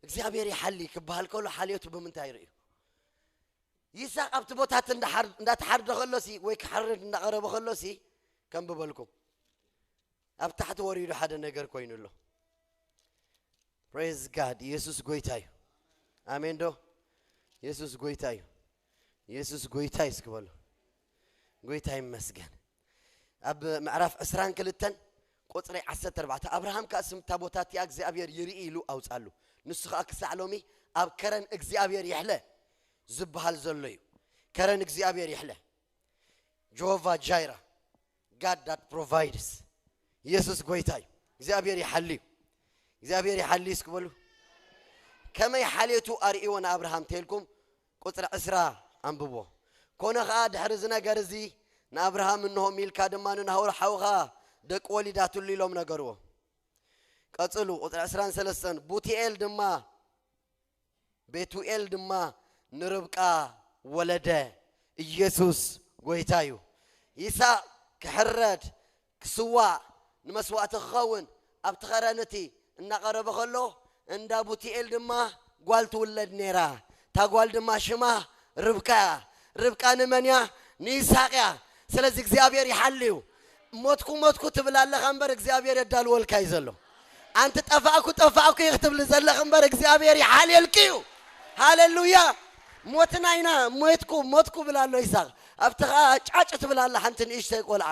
እግዚኣብሔር ይሓሊ ክበሃል ከሎ ሓልዮቱ ብምንታይ ይርእዩ? ይስሐቅ ኣብቲ ቦታት እንዳሓር-፣ እንዳተሓርደ ከሎሲ ወይ ክሓርድ እንዳቐረበ ከሎሲ ከንብበልኩም። ኣብ ታሕቲ ወሪዱ ሓደ ነገር ኮይኑ ኣሎ። Praise God። ኢየሱስ ጎይታ እዩ። ኣሜን ዶ? ኢየሱስ ጎይታ እዩ። ኢየሱስ ጎይታ እዩ እስኪ በሉ። ጎይታ ይመስገን። ኣብ ምዕራፍ ዕስራን ክልተን ቁጽሪ ዓሰርተ ኣርባዕተ፣ ኣብርሃም ከኣ ስም እታ ቦታ እቲኣ እግዚኣብሔር ይርኢ ኢሉ ኣውጻሉ። ንሱ ከኣ ክሳዕ ሎሚ ኣብ ከረን እግዚኣብሔር ይሕለ ዝበሃል ዘሎ እዩ። ከረን እግዚኣብሔር ይሕለ። ጆሆቫ ጃይራ፣ God that provides። ኢየሱስ ጎይታ እዩ። እግዚኣብሔር ይሓልዩ። እግዚኣብሔር ይሓልዩ እስኪ በሉ። ከመይ ሓልየቱ ኣርእይዎ ንኣብርሃም ተልኩም ቁጽሪ ዕስራ ኣንብቦ። ኮነ ኸኣ ድሕሪ እዚ ነገር እዚ ንኣብርሃም እንሆ ሚልካ ድማ ንናሆር ሓውኻ ደቂ ወሊዳትሉ ኢሎም ነገርዎ። ቀጽሉ፣ ቁጽሪ ዕስራን ሰለስተን፣ ቡቲኤል ድማ፣ ቤቱኤል ድማ ንርብቃ ወለደ። ኢየሱስ ጎይታ እዩ። ይስሐቅ ክሕረድ፣ ክስዋእ፣ ንመስዋእቲ ክኸውን ኣብቲ ኸረን እቲ እናቐረበ ከሎ፣ እንዳ ቡቲኤል ድማ ጓል ትውለድ ነይራ። እታ ጓል ድማ ሽማ ርብቃ እያ። ርብቃ ንመን እያ? ንይስሐቅ እያ። ስለዚ እግዚኣብሔር ይሓልዩ። ሞትኩ ሞትኩ ትብል ኣለኻ እምበር እግዚኣብሔር የዳልወልካ እዩ ዘሎ። ኣንቲ ጠፋእኩ ጠፋእኩ ኢኺ ትብሊ ዘለኽ እምበር እግዚኣብሔር ይሓልየልኪ እዩ። ሃሌሉያ። ሞትና ኢና ሞትኩ ሞትኩ ብላ ኣሎ ይስሐቅ። ኣብቲ ኸኣ ጫጭ ትብል ኣላ ሓንቲ ንእሽተይ ቆልዓ።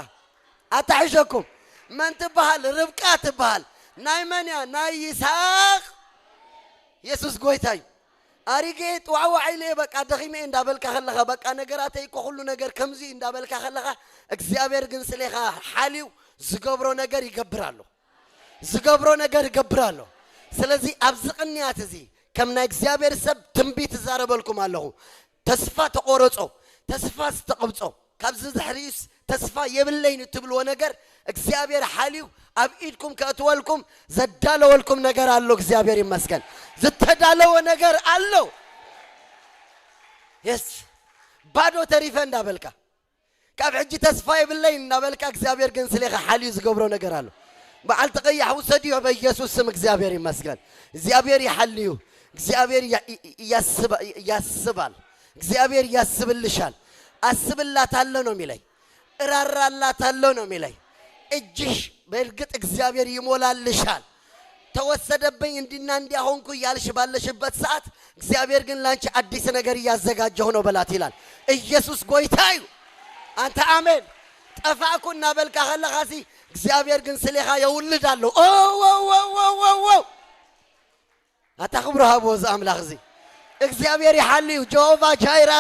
ኣታሒሸኩም። መን ትበሃል? ርብቃ ትበሃል። ናይ መን እያ? ናይ ይስሐቅ። የሱስ ጎይታ እዩ። ኣሪገ ጥዋዕዋዕ ኢለ በቃ ደኺመ እንዳበልካ ከለኻ፣ በቃ ነገራተይ እኮ ኩሉ ነገር ከምዚ እንዳበልካ ከለኻ፣ እግዚኣብሔር ግን ስሌኻ ሓልዩ ዝገብሮ ነገር ይገብር ኣሎ። ዝገብሮ ነገር ይገብር ኣሎ። ስለዚ ኣብዚ ቅንያት እዚ ከም ናይ እግዚኣብሔር ሰብ ትንቢት እዛረበልኩም ኣለኹ። ተስፋ ተቆረጾ፣ ተስፋ ዝተቐብጾ፣ ካብዚ ድሕሪስ ተስፋ የብለይን እትብልዎ ነገር እግዚኣብሔር ሓልዩ ኣብ ኢድኩም ከእትወልኩም ዘዳለወልኩም ነገር ኣሎ። እግዚኣብሔር ይመስገን። ዝተዳለወ ነገር ኣሎ። የስ፣ ባዶ ተሪፈ እንዳበልካ፣ ካብ ሕጂ ተስፋ የብለይን እናበልካ፣ እግዚኣብሔር ግን ስሌኻ ሓልዩ ዝገብሮ ነገር ኣሎ። በዓል ተቐያሕ ውሰድዮ በኢየሱስ ስም። እግዚኣብሔር ይመስገን። እግዚኣብሔር ይሓልዩ። እግዚኣብሔር ያ-፣ ይ-፣ ይ-፣ ያስባ-፣ ይ-፣ ያስባል። እግዚኣብሔር ያስብልሻል። አስብላታለሁ ነው የሚለኝ። እራራላታለሁ ነው የሚለኝ። እጅሽ በእርግጥ እግዚአብሔር ይሞላልሻል። ተወሰደብኝ እንዲና እንዲያ ሆንኩ እያልሽ ባለሽበት ሰዓት እግዚአብሔር ግን ላንቺ አዲስ ነገር እያዘጋጀሁ ነው በላት ይላል። ኢየሱስ ጎይታ እዩ። አንተ አሜን። ጠፋእኩ እናበልካ ከለኻሲ እግዚአብሔር ግን ስሌኻ የውልድ ኣለዉ። ኦ፣ ዎ፣ ዎ፣ ዎ፣ ዎ፣ ዎ። ኣታ ክብሪ ሃቦ እዚ ኣምላኽ እዚ። እግዚኣብሔር ይሓልዩ፣ ጀሆቫ ጃይራ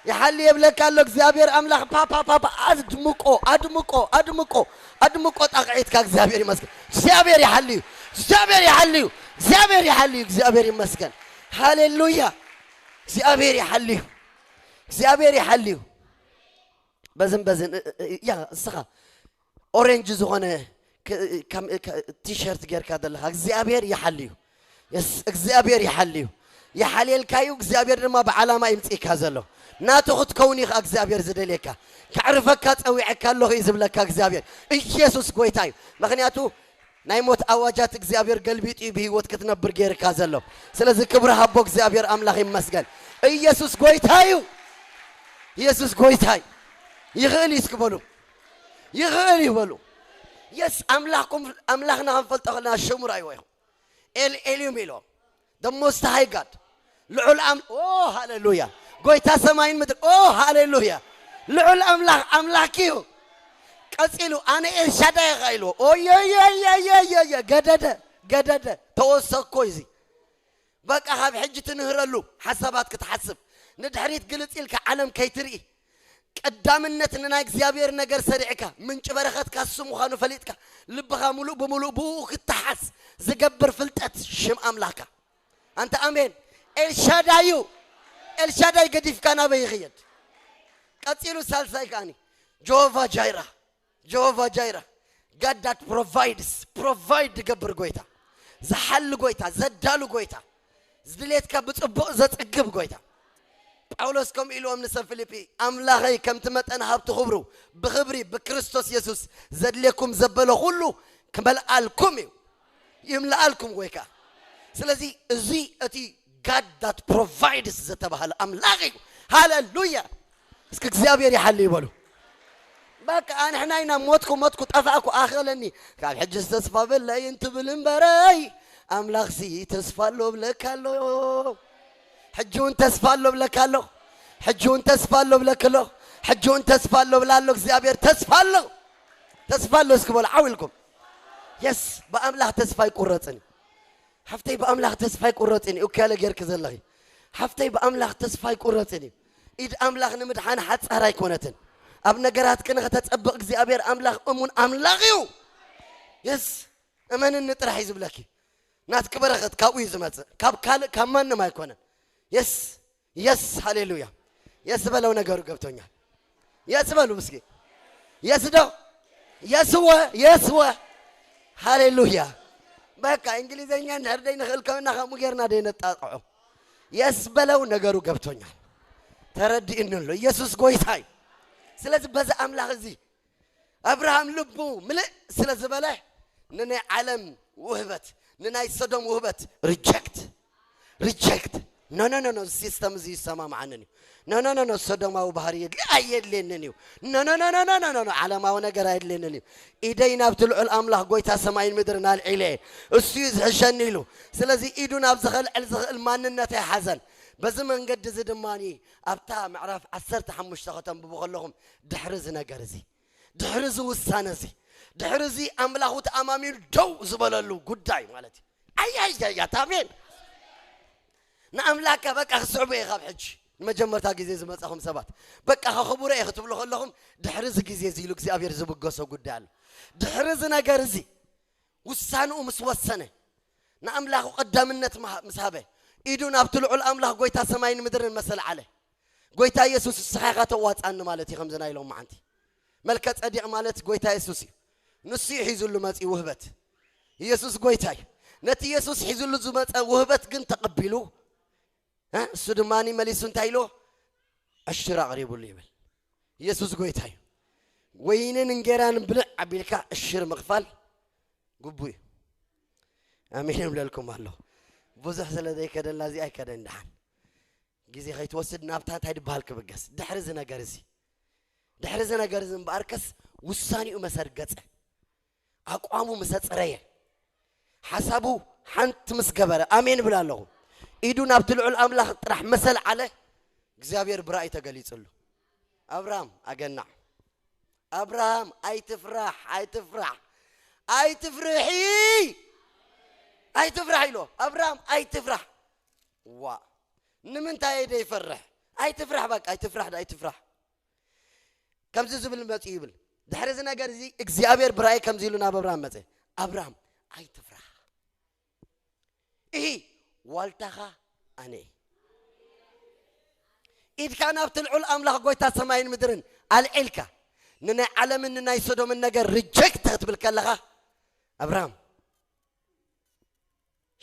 ይሓልዩ የብለካ ኣሎ እግዚኣብሔር ኣምላኽ። ፓ፣ ፓ፣ ፓ፣ ፓ፣ ኣድምቆ፣ ኣድምቆ፣ ኣድምቆ፣ ኣድምቆ ጣቕዒትካ። እግዚኣብሔር ይመስገን። እግዚኣብሔር ይሓልዩ፣ እግዚኣብሔር ይሓልዩ፣ እግዚኣብሔር ይሓልዩ፣ እግዚኣብሔር ይመስገን። ሃሌሉያ። እግዚኣብሔር ይሓልዩ፣ እግዚኣብሔር ይሓልዩ። በዝን በዝን፣ እ፣ እ፣ እ፣ ያ፣ እስኻ ኦሬንጅ ዝኾነ ክ-፣ ከም፣ እ፣ ከ-፣ ቲሸርት ጌርካ ዘለኻ እግዚኣብሔር ይሓልዩ። የስ፣ እግዚኣብሔር ይሓልዩ። ይሓልየልካ እዩ። እግዚኣብሔር ድማ ብዓላማ ይምጽእካ ዘሎ። ናቱ ክትከውን እዩ ኸዓ እግዚኣብሔር ዝደልየካ። ከዕርፈካ ጸዊዐካ ኣለኹ እዩ ዝብለካ እግዚኣብሔር። ኢየሱስ ጎይታ እዩ። ምኽንያቱ ናይ ሞት ኣዋጃት እግዚኣብሔር ገልቢጡ እዩ ብህይወት ክትነብር ጌርካ ዘሎ። ስለዚ ክብሪ ሃቦ እግዚኣብሔር ኣምላኽ ይመስገን። ኢየሱስ ጎይታ እዩ። ኢየሱስ ጎይታ እዩ። ይኽእል እዩ እስኪ በሉ። ይኽእል እዩ በሉ። የስ፣ ኣምላኽኩም፣ ኣምላኽና ክንፈልጦ ከለና ሽሙ ርኣይዎ ኢኹም። ኤል ኤልዩም ኢሎ። The most high God። ልዑል ኣም-፣ ኦ ሃሌሉያ። ጎይታ ሰማይን ምድሪ። ኦ ሃሌሉያ። ልዑል ኣምላኽ ኣምላኽ እዩ። ቀጺሉ ኣነ ኤልሻዳይ ኢኻ ኢልዎ። ኦዮዮዮዮዮ፣ ገደደ፣ ገደደ። ተወሰኮ እዚ። በቃ ካብ ሕጂ ትንህረሉ ሓሳባት ክትሓስብ፣ ንድሕሪት ግልጽ ኢልካ ዓለም ከይትርኢ፣ ቀዳምነት ንናይ እግዚኣብሔር ነገር ሰሪዕካ፣ ምንጪ በረኸትካ እሱ ምዃኑ ፈሊጥካ፣ ልብኻ ሙሉእ ብምሉእ ብኡ ክተሓዝ ዝገብር ፍልጠት ሽም ኣምላኽካ። ኣንተ ኣሜን። ኤልሻዳዩ፣ ኤልሻዳይ ገዲፍካ ናበይ ይኽየድ? ቀጺሉ ሳልሳይ ከኣኒ፣ ጀሆቫ ጃይራ፣ ጀሆቫ ጃይራ፣ God that provides, provide ዝገብር ጎይታ፣ ዝሓሊ ጎይታ፣ ዘዳሉ ጎይታ፣ ዝድሌትካ ብጽቡቕ ዘጽግብ ጎይታ። ጳውሎስ ከምኡ ኢልዎም ንሰብ ፊልጲ፣ ኣምላኸይ ከምቲ መጠን ሃብቲ ክብሩ ብኽብሪ ብክርስቶስ የሱስ ዘድልየኩም ዘበለ ኩሉ ክመልኣልኩም እዩ። ይምልኣልኩም ወይ ከዓ። ስለዚ እዚ እቲ God that provides ዝተባህለ ኣምላኽ እዩ። ሃሌሉያ። እስኪ እግዚኣብሔር ይሓሊ ይበሉ። በቃ ኣንሕና ኢና ሞትኩ ሞትኩ ጠፋእኩ ኣኸለኒ ካብ ሕጅስ ተስፋ በለይ እንትብል እምበረይ ኣምላኽሲ ተስፋ ኣሎ ብለካ ኣሎ። ሕጂ እውን ተስፋ ኣሎ ብለካ ኣሎ። ሕጂ እውን ተስፋ ኣሎ ብለካ ኣሎ። ሕጂ እውን ተስፋ ኣሎ ብላ ኣሎ። እግዚኣብሔር ተስፋ ኣሎ። ተስፋ ኣሎ እስኪ በሉ ዓው ኢልኩም። የስ ብኣምላኽ ተስፋ ኣይቁረፅን እዩ። ሓፍተይ ብኣምላኽ ተስፋ ኣይቁረፅን እዩ። እኮ ያለ ጌርክ ዘለኺ ሓፍተይ ብኣምላኽ ተስፋ ኣይቁረፅን እዩ። ኢድ ኣምላኽ ንምድሓን ሓፃር ኣይኮነትን። ኣብ ነገራትክ ንኽተፀብቕ እግዚኣብሔር ኣምላኽ እሙን ኣምላኽ እዩ። የስ እመንኒ ጥራሕ እዩ ዝብለኪ። ናትክ በረኸት ካብኡ እዩ ዝመፅእ፣ ካብ ካልእ ካብ ማንም ኣይኮነን። የስ የስ ሃሌሉያ። የስ በለው ነገሩ ገብቶኛል። የስ በሉ ምስኪ። የስ ዶ የስወ የስወ። ሃሌሉያ። በቃ እንግሊዘኛ እንድሕር ደይ ንኽእል ከምና ከምኡ ጌርና ደይ ነጣጥዖ። የስ በለው ነገሩ ገብቶኛል። ተረዲእኒ ኣሎ ኢየሱስ ጎይታ እዩ። ስለዚ በዚ ኣምላኽ እዚ ኣብርሃም ልቡ ምልእ ስለ ዝበለ ንናይ ዓለም ውህበት ንናይ ሰዶም ውህበት ሪጀክት ሪጀክት። ኖ ኖ ኖ ኖ ሲስተም እዚ ይሰማምዓንን እዩ። ኖ ኖ ኖ ኖ ሰዶማዊ ባህሪ የድሊ ኣየድልየንን እዩ። ኖ ኖ ኖ ኖ ኖ ኖ ኖ ዓለማዊ ነገር ኣየድልየንን እዩ። ኢደይ ናብቲ ልዑል ኣምላኽ ጎይታ ሰማይን ምድርን ኣልዒለ እሱ እዩ ዝሕሸኒ ኢሉ። ስለዚ ኢዱ ናብ ዝኸልዕል ዝኽእል ማንነት ኣይሓዘን። በዚ መንገዲ እዚ ድማ ኣብታ ምዕራፍ ዓሰርተ ሓሙሽተ ከተንብቡ ከለኹም ድሕሪ እዚ ነገር እዚ ድሕሪ እዚ ውሳነ እዚ ድሕሪ እዚ ኣምላኹ ተኣማሚኑ ደው ዝበለሉ ጉዳይ ማለት እዩ። ኣያያያ ታሜን ንኣምላካ በቃ ክስዕቡ እየ ካብ ሕጂ ንመጀመርታ ግዜ ዝመፀኹም ሰባት በቃ ከኽቡረ እየ ክትብሉ ከለኹም ድሕሪ እዚ ግዜ እዚ ኢሉ እግዚኣብሔር ዝብገሶ ጉዳይ ኣሎ። ድሕሪ እዚ ነገር እዚ ውሳንኡ ምስ ወሰነ ንኣምላኹ ቀዳምነት ምስ ሃበ ኢዱ ናብቲ ልዑል ኣምላኽ ጎይታ ሰማይን ምድርን መሰል ዓለ። ጎይታ ኢየሱስ ንስኻ ኢኻ ተዋጻኒ ማለት እዩ። ከምዚ ናይ ሎም መዓንቲ መልከ ጸዲቕ ማለት ጎይታ ኢየሱስ እዩ። ንሱ እዩ ሒዙሉ መጺኡ ውህበት። ኢየሱስ ጎይታ እዩ። ነቲ ኢየሱስ ሒዙሉ ዝመጸ ውህበት ግን ተቐቢሉ እ እሱ ድማ መሊሱ እንታይ ኢሉ ዕሽር ኣቕሪቡሉ ይብል። ኢየሱስ ጎይታ እዩ። ወይንን እንጌራን ብልዕ ኣቢልካ ዕሽር ምኽፋል ግቡ እዩ። ኣሜን እብለልኩም ኣለኹ። ብዙሕ ስለ ዘይከደላ እዚኣ ኣይከደን ደሓን ግዜ ከይትወስድ ናብታ እንታይ ድበሃል ክብገስ ድሕሪ እዚ ነገር እዚ ድሕሪ እዚ ነገር እዚ እምበኣርከስ ውሳኔኡ መሰርገጸ ኣቋሙ ምስ ኣጽረየ ሓሳቡ ሓንቲ ምስ ገበረ ኣሜን እብል ኣለኹ። ኢዱ ናብቲ ልዑል ኣምላኽ ጥራሕ መሰል ዓለ እግዚኣብሔር ብራእይ ተገሊጽሉ። ኣብርሃም ኣገናዕ ኣብርሃም ኣይትፍራሕ ኣይትፍራሕ ኣይትፍርሒ ኣይትፍራሕ ኢሎ ኣብርሃም ኣይትፍራሕ ዋ ንምንታይ እየ ደይፈርሕ ኣይትፍራሕ በቃ ኣይትፍራሕ ኣይትፍራሕ ከምዚ ዝብል መፂኡ ይብል ድሕሪ እዚ ነገር እዚ እግዚኣብሔር ብራእይ ከምዚ ኢሉ ናብ ኣብርሃም መፀ ኣብርሃም ኣይትፍራሕ እሂ ዋልታኻ ኣነ ኢድካ ናብቲ ልዑል ኣምላኽ ጎይታ ሰማይን ምድርን ኣልዒልካ ንናይ ዓለምን ንናይ ሶዶምን ነገር ሪጀክት ክትብል ከለኻ ኣብርሃም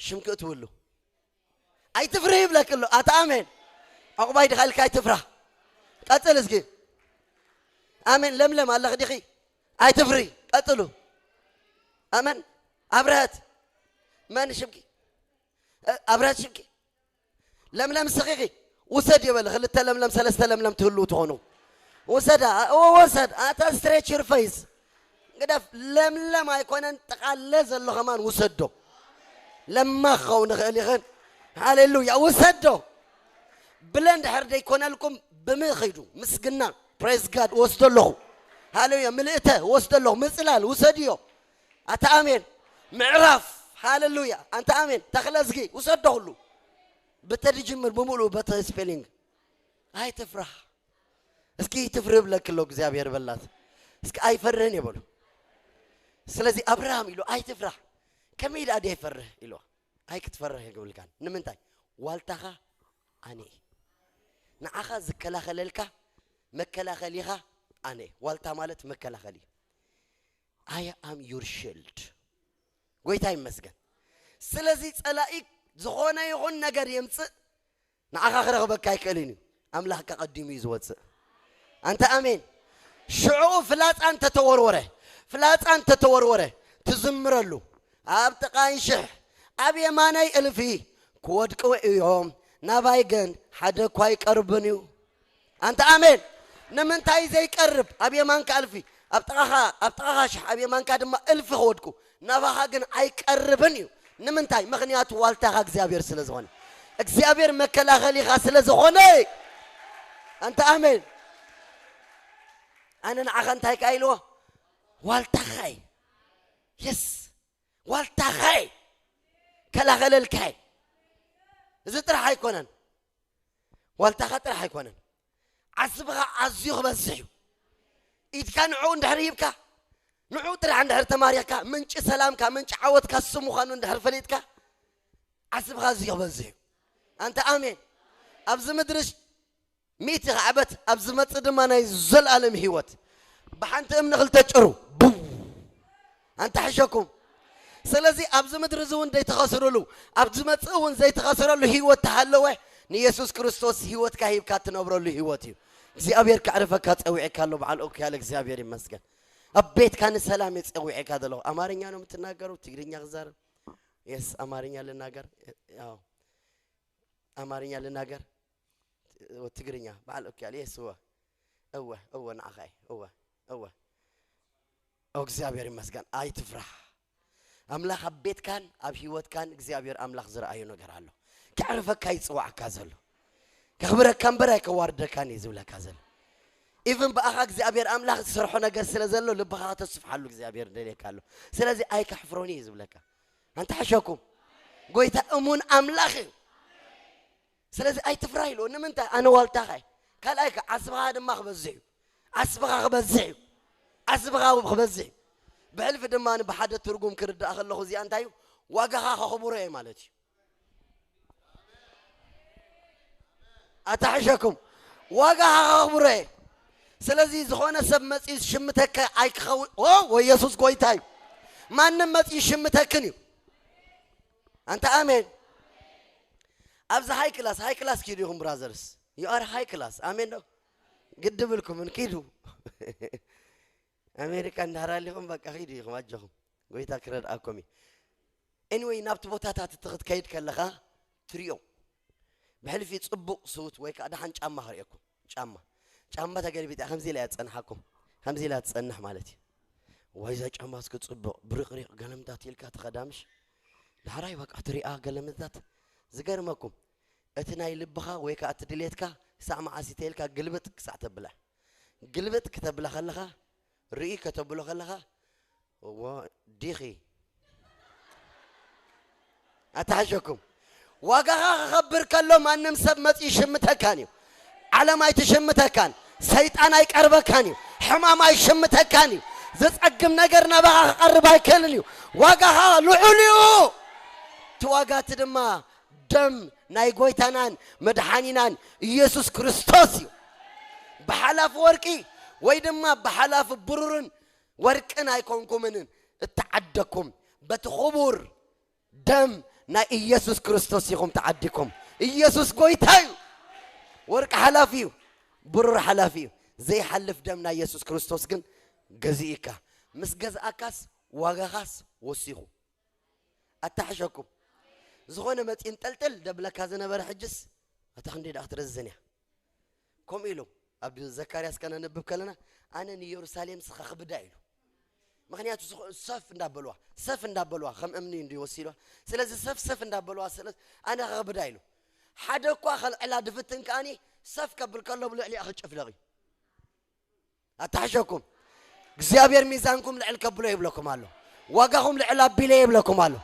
ሽም ክእትውሉ ኣይትፍርህ ይብለክ ኣሎ ኣታ ኣሜን ዕቑባይ ድኻ ኢልካ ኣይትፍራህ ቀፅል እስኪ ኣሜን ለምለም ኣለኽ ዲኺ ኣይትፍሪ ቀፅሉ ኣመን ኣብረሀት መን ሽምኪ ኣብረሀት ሽምኪ ለምለም ስኺኺ ውሰድ ይበል ክልተ ለምለም ሰለስተ ለምለም ትህልው ትኾኑ ውሰዳ ወሰድ ኣታ stretch your face ግደፍ ለምለም ኣይኮነን ጥቓለ ዘሎ ከማን ውሰዶ ለማኽ ኸውን ይኽእል ይኽእል ሃሌሉያ ውሰዶ ብለ እንድሕር ደይኮነልኩም ብምኽይዱ ምስግና praise God ወስዶ ኣለኹ ሃሌሉያ ምልእተ ወስዶ ኣለኹ ምፅላል ውሰድዮ ኣታ ኣሜን ምዕራፍ ሃሌሉያ ኣንታ ኣሜን ተኽለ እዝጊ ውሰዶ ኩሉ ብተ ድጅምር ብምሉእ በተ spelling ኣይትፍራህ እስኪ ትፍርህ ብለክ ኣሎ እግዚኣብሔር በላት እስኪ ኣይፈርህን የበሉ ስለዚ ኣብርሃም ኢሉ ኣይትፍራህ ከመይ ደኣ ደይፈርህ ኢሉ ኣይክትፈርህ ይብልካን ንምንታይ ዋልታኻ ኣነ ንዓኻ ዝከላኸለልካ መከላኸሊኻ ኣነ ዋልታ ማለት መከላኸሊ I am your shield. ጎይታ ይመስገን። ስለዚ ጸላኢ ዝኾነ ይኹን ነገር የምጽእ፣ ንዓኻ ክረኽበካ ኣይክእልን እዩ። ኣምላኽካ ቀዲሙ እዩ ዝወጽእ። ኣንተ ኣሜን። ሽዑ ፍላጻ እንተተወርወረ፣ ፍላጻ እንተተወርወረ፣ ትዝምረሉ። ኣብ ጥቓይ ሽሕ፣ ኣብ የማናይ እልፊ ክወድቁ እዮም፣ ናባይ ግን ሓደ እኳ ኣይቀርብን እዩ። ኣንተ ኣሜን። ንምንታይ ዘይቀርብ? ኣብ የማንካ እልፊ፣ ኣብ ጥቓኻ፣ ኣብ ጥቓኻ ሽሕ፣ ኣብ የማንካ ድማ እልፊ ክወድቁ፣ ናባኻ ግን ኣይቀርብን እዩ። ንምንታይ? ምኽንያቱ ዋልታኻ እግዚኣብሔር ስለ ዝኾነ፣ እግዚኣብሔር መከላኸሊኻ ስለ ዝኾነ። ኣንተ ኣሜን። ኣነ ንዓኻ እንታይ ከኣ ኢልዎ? ዋልታኻ እየ። የስ፣ ዋልታኻ እየ። ከላኸለልካ እየ። እዚ ጥራሕ ኣይኮነን። ዋልታኻ ጥራሕ ኣይኮነን። ዓስብኻ ኣዝዩ ክበዝሕ እዩ። ኢድካ ንዕኡ እንድሕር ሂብካ፣ ንዕኡ ጥራሕ እንድሕር ተማሪኽካ፣ ምንጪ ሰላምካ፣ ምንጪ ዓወትካ እሱ ምዃኑ እንድሕር ፈሊጥካ፣ ዓስብኻ ኣዝዩ ክበዝሕ እዩ። ኣንተ ኣሜን። ኣብዚ ምድሪ ሚእቲ ክዕበት፣ ኣብ ዝመጽእ ድማ ናይ ዘለኣለም ህይወት። ብሓንቲ እምኒ ክልተ ጭሩ። ቡው! ኣንታ ሕሸኩም። ስለዚ ኣብዚ ምድሪ እዚ እውን ዘይተኸስርሉ፣ ኣብ ዝመጽእ እውን ዘይተኸስረሉ ህይወት ተሃለወ፣ ንየሱስ ክርስቶስ ህይወትካ ሂብካ ትነብረሉ ህይወት እዩ። እግዚኣብሔር ከዕርፈካ ጸዊዕካ ኣሎ፣ በዓል ኦክያለ፣ እግዚኣብሔር ይመስገን። ኣብ ቤትካ ንሰላም እየ ጸዊዕካ ዘለኹ። ኣማርኛ ነው የምትናገረው? ትግርኛ ክዛረብ? የስ፣ ኣማርኛ ልናገር። ያው፣ ኣማርኛ ልናገር። ትግርኛ፣ በዓል ኦክያለ፣ የስ፣ እወ። እወ፣ እወ፣ ንዓኻ እየ። እወ፣ እወ። ኦ፣ እግዚኣብሔር ይመስገን። ኣይትፍራሕ። ኣምላኽ ኣብ ቤትካን ኣብ ህይወትካን እግዚኣብሔር ኣምላኽ ዝረኣዮ ነገር ኣሎ። ከዕርፈካ ይጽዋዕካ ዘሎ። ከኽብረካ እምበር ኣይከዋርደካን እዩ ዝብለካ ዘሎ። ኢቭን ብኣኻ እግዚኣብሔር ኣምላኽ ዝሰርሖ ነገር ስለ ዘሎ ልብኻ ከተስፍሓሉ እግዚኣብሔር ደልየካ ኣሎ። ስለዚ ኣይከሕፍሮን እዩ ዝብለካ። ኣንታ ሕሸኩም። ጎይታ እሙን ኣምላኽ እዩ። ስለዚ ኣይትፍራህ ኢልዎ። ንምንታይ? ኣነ ዋልታኻ እየ። ካልኣይ ከ ዓስብኻ ድማ ክበዝሕ እዩ። ዓስብኻ ክበዝሕ እዩ። ዓስብኻ ክበዝሕ እዩ። ብሕልፊ ድማ ብሓደ ትርጉም ክርዳእ ከለኹ እዚኣ እንታይ እዩ? ዋጋኻ ከኽብሮ እየ ማለት እዩ። ኣታ ሕሸኩም። ዋጋኻ ከኽብሮ እየ። ስለዚ ዝኾነ ሰብ መጺኡ ዝሽምተካ ኣይክኸውን። ኦ፣ ወይ የሱስ ጎይታ እዩ። ማንም መጺኡ ይሽምተክን እዩ። ኣንታ ኣሜን። ኣብዚ ሃይ ክላስ፣ ሃይ ክላስ ኪዱ ኢኹም ብራዘርስ። You are high class። ኣሜን ዶ? ግዲ ብልኩምን ኪዱ። ኣሜሪካ እንዳሃር ኣሊኹም በቃ ኪዱ ኢኹም ኣጆኹም። ጎይታ ክረድኣኩም እዩ። ኤኒወይ ናብቲ ቦታታት እቲ ክትከይድ ከለኻ ትሪኦ። ብሕልፊ ጽቡቕ ሱት ወይ ከዓ ደሓን ጫማ ክርእየኩም። ጫማ። ጫማ ተገልቢጣ ከምዚ ኢላ እያ ትጸንሓኩም። ከምዚ ኢላ ትጸንሕ ማለት እዩ። ዋይ እዛ ጫማ እስኪ ጽቡቕ ብሪቕሪቕ ገለምታት ኢልካ ተኸዳምሽ። ዳሕራይ በቃ ትሪኣ ገለምታት ዝገርመኩም። እቲ ናይ ልብኻ ወይ ከዓ እቲ ድሌትካ ክሳዕ መዓስ ኢልካ ግልብጥ ክሳዕ ተብላ። ግልብጥ ክተብላ ከለኻ ርኢ ከተብሎ ከለኻ እዎ ዲኺ ኣታሓሸኩም። ዋጋኻ ክኸብር ከሎ ማንም ሰብ መፂኡ ይሽምተካን እዩ። ዓለም ኣይትሽምተካን። ሰይጣን ኣይቀርበካን እዩ። ሕማም ኣይሽምተካን እዩ። ዝፀግም ነገር ናባኻ ክቐርብ ኣይክእልን እዩ። ዋጋኻ ልዑል እዩ። እቲ ዋጋ እቲ ድማ ደም ናይ ጎይታናን መድሓኒናን ኢየሱስ ክርስቶስ እዩ። ብሓላፍ ወርቂ ወይ ድማ ብሓላፍ ብሩርን ወርቅን ኣይኮንኩምን እተዓደኩም፣ በቲ ክቡር ደም ናይ ኢየሱስ ክርስቶስ ኢኹም ተዓዲኩም። ኢየሱስ ጎይታ እዩ። ወርቂ ሓላፊ እዩ፣ ብሩር ሓላፊ እዩ። ዘይሓልፍ ደም ናይ ኢየሱስ ክርስቶስ ግን ገዚኡካ። ምስ ገዝኣካስ ዋጋኻስ ወሲኹ። ኣታሕሸኩም። ዝኾነ መፂ እንጠልጥል ደብለካ ዝነበረ ሕጅስ ኣታ ክንደይ ደኣ ክትረዝን እያ። ከምኡ ኢሉ ኣብ ዘካርያስ ከነንብብ ከለና ኣነ ንኢየሩሳሌም ስኸኽብዳ ኢሉ። ምኽንያቱ ዝኾ-፣ ሰፍ እንዳበልዋ፣ ሰፍ እንዳበልዋ ከም እምኒ እንዲ ወሲድዋ። ስለዚ ሰፍ ሰፍ እንዳበልዋ ስለ ኣነ ከኽብዳ ኢሉ። ሓደ እኳ ከልዕላ ድፍትን ከኣኒ ሰፍ ከብል ከሎ ብልዕሊኣ ክጭፍለቕ እዩ። ኣታሕሸኩም። እግዚኣብሔር ሚዛንኩም ልዕል ከብሎ ይብለኩም ኣሎ። ዋጋኹም ልዕል ኣቢለ ይብለኩም ኣሎ።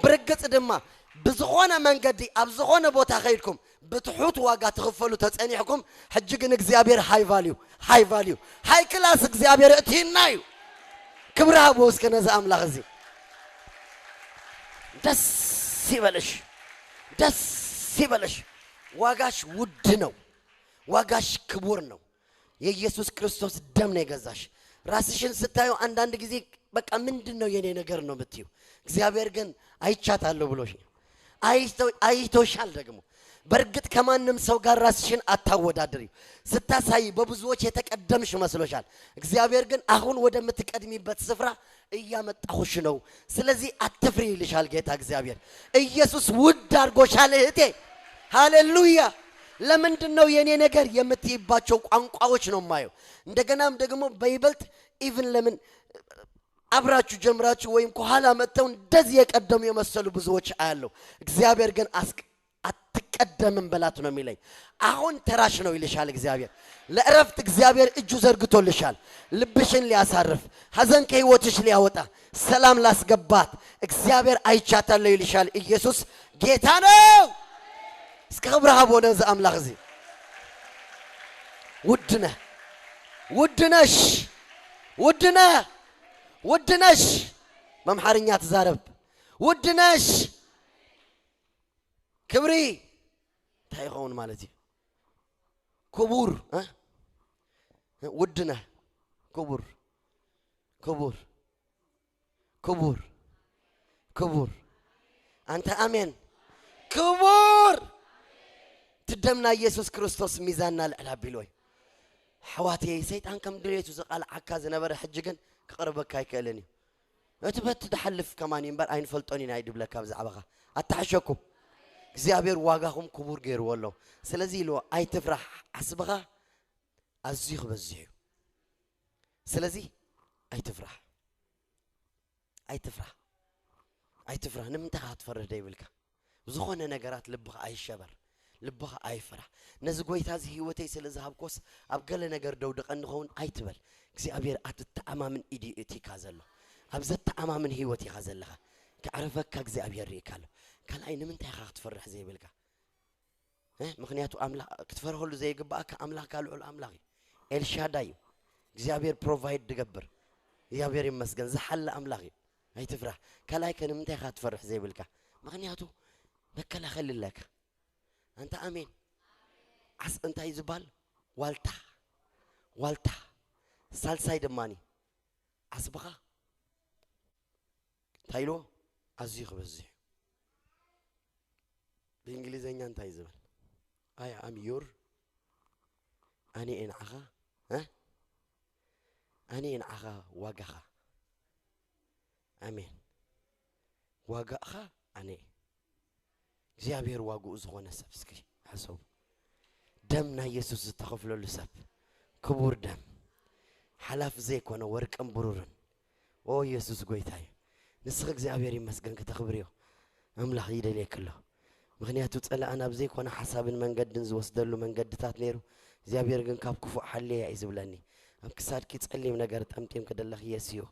ብርግጽ ድማ ብዝኾነ መንገዲ ኣብ ዝኾነ ቦታ ኸይድኩም ብትሑት ዋጋ ትኽፈሉ ተጸኒሕኩም፣ ሕጂ ግን እግዚኣብሔር ሃይ ቫልዩ፣ ሃይ ቫልዩ፣ ሃይ ክላስ እግዚኣብሔር እትይና እዩ። ክብሪ ሃብዎ እስከ ነዚ ኣምላኽ እዚ። ደስ ይበልሽ፣ ደስ ይበልሽ። ዋጋሽ ውድ ነው። ዋጋሽ ክቡር ነው። የኢየሱስ ክርስቶስ ደም ነው የገዛሽ። ራስሽን ስታዩ አንዳንድ ጊዜ በቃ ምንድን ነው የኔ ነገር ነው የምትይው። እግዚአብሔር ግን አይቻታለሁ ብሎሽ አይቶ- አይቶሻል። ደግሞ በእርግጥ ከማንም ሰው ጋር ራስሽን አታወዳድሪው። ስታሳይ በብዙዎች የተቀደምሽ መስሎሻል። እግዚአብሔር ግን አሁን ወደምትቀድሚበት ስፍራ እያመጣሁሽ ነው። ስለዚህ አትፍሪ ይልሻል ጌታ እግዚአብሔር። ኢየሱስ ውድ አድርጎሻል እህቴ። ሃሌሉያ። ለምንድን ነው የኔ ነገር የምትይባቸው ቋንቋዎች ነው የማየው። እንደገናም ደግሞ በይበልጥ ኢቭን ለምን አብራችሁ ጀምራችሁ ወይም ከኋላ መጥተው እንደዚህ የቀደሙ የመሰሉ ብዙዎች አያለው። እግዚአብሔር ግን አስቅ አትቀደምም በላት ነው የሚለኝ። አሁን ተራሽ ነው ይልሻል እግዚአብሔር። ለእረፍት እግዚአብሔር እጁ ዘርግቶልሻል። ልብሽን ሊያሳርፍ፣ ሐዘን ከህይወትሽ ሊያወጣ፣ ሰላም ላስገባት እግዚአብሔር አይቻታለሁ ይልሻል። ኢየሱስ ጌታ ነው። እስከ ክብሪ ሃቦ ነዚ ኣምላኽ እዚ። ውድነ ውድነሽ ውድነ ውድነሽ በአምሓርኛ ትዛረብ። ውድነሽ ክብሪ እንታይ ይኸውን ማለት እዩ? ክቡር እ? ውድነ ክቡር ክቡር ክቡር ክቡር። ኣንተ ኣሜን። ክቡር። ትደምና ኢየሱስ ክርስቶስ ሚዛንና ልዕል ኣቢልዎ እዩ። ኣሕዋተይ፣ ሰይጣን ከም ድሌቱ ዝቓልዓካ ዝነበረ ሕጂ ግን ክቕርበካ ኣይክእልን እዩ። እቲ በቲ ድሓልፍ ከማን እዩ እምበር ኣይንፈልጦን ኢና እዩ ድብለካ ብዛዕባኻ። ኣተሓሸኩም። እግዚኣብሔር ዋጋኹም ክቡር ገይርዎ ኣሎ። ስለዚ ኢልዎ ኣይትፍራሕ፣ ዓስብኻ ኣዝዩ ክበዝሕ እዩ። ስለዚ ኣይትፍራሕ። ኣይትፍራህ። ኣይትፍራህ። ንምንታይ ኢኻ ክትፈርህ ደይብልካ? ብዝኾነ ነገራት ልብኻ ኣይሸበር። ልብኻ ኣይፍራህ። ነዚ ጎይታ እዚ ህይወተይ ስለ ዝሃብኮስ ኣብ ገለ ነገር ደውድቐኒ ኸውን ኣይትበል። እግዚኣብሔር ኣብ ተኣማምን ኢድ እዩ እቲካ ዘሎ። ኣብ ዘተኣማምን ህይወት ኢኻ ዘለኻ። ከዕርፈካ እግዚኣብሔር ርኢካ ኣሎ። ካልኣይ ንምንታይ ኢኻ ክትፈርሕ ዘይብልካ? እ? ምኽንያቱ ኣምላኽ ክትፈርኸሉ ዘይግባኣካ ኣምላኽካ ልዑል ኣምላኽ እዩ። ኤልሻዳይ እዩ። እግዚኣብሔር ፕሮቫይድ ድገብር። እግዚኣብሔር ይመስገን። ዝሓለ ኣምላኽ እዩ። ኣይትፍራህ። ካልኣይ ከ ንምንታይ ኢኻ ትፈርሕ ዘይብልካ? ምኽንያቱ መከላኸሊ ኣለካ። ኣንታ ኣሜን። ዓስ እንታይ እዩ ዝበሃል? ዋልታ። ዋልታ። ሳልሳይ ድማኒ ዓስብኻ እንታይ ኢልዎ? ኣዝዩ ክበዝሕ እዩ። ብእንግሊዘኛ እንታይ እዩ ዝብል? ኣይ ኣም ዩር ኣነ እየ ንዓኻ እ? ኣነ እየ ንዓኻ ዋጋኻ። ኣሜን። ዋጋኻ ኣነ እየ። እግዚኣብሔር ዋግኡ ዝኾነ ሰብ እስኪ ሕሰቡ። ደም ናይ የሱስ ዝተኸፍለሉ ሰብ፣ ክቡር ደም፣ ሓላፍ ዘይኮነ ወርቅን ብሩርን። ኦ የሱስ ጎይታ እዩ። ንስኺ እግዚኣብሔር ይመስገን ክተኽብርዮ ኣምላኽ ይደልየኪ ኣሎ። ምኽንያቱ ጸላእና ኣብ ዘይኮነ ሓሳብን መንገድን ዝወስደሉ መንገድታት ነይሩ። እግዚኣብሔር ግን ካብ ክፉእ ሓልያ እዩ ዝብለኒ። ኣብ ክሳድኪ ጸሊም ነገር ጠምጢምኪ ደለኺ የስዮ።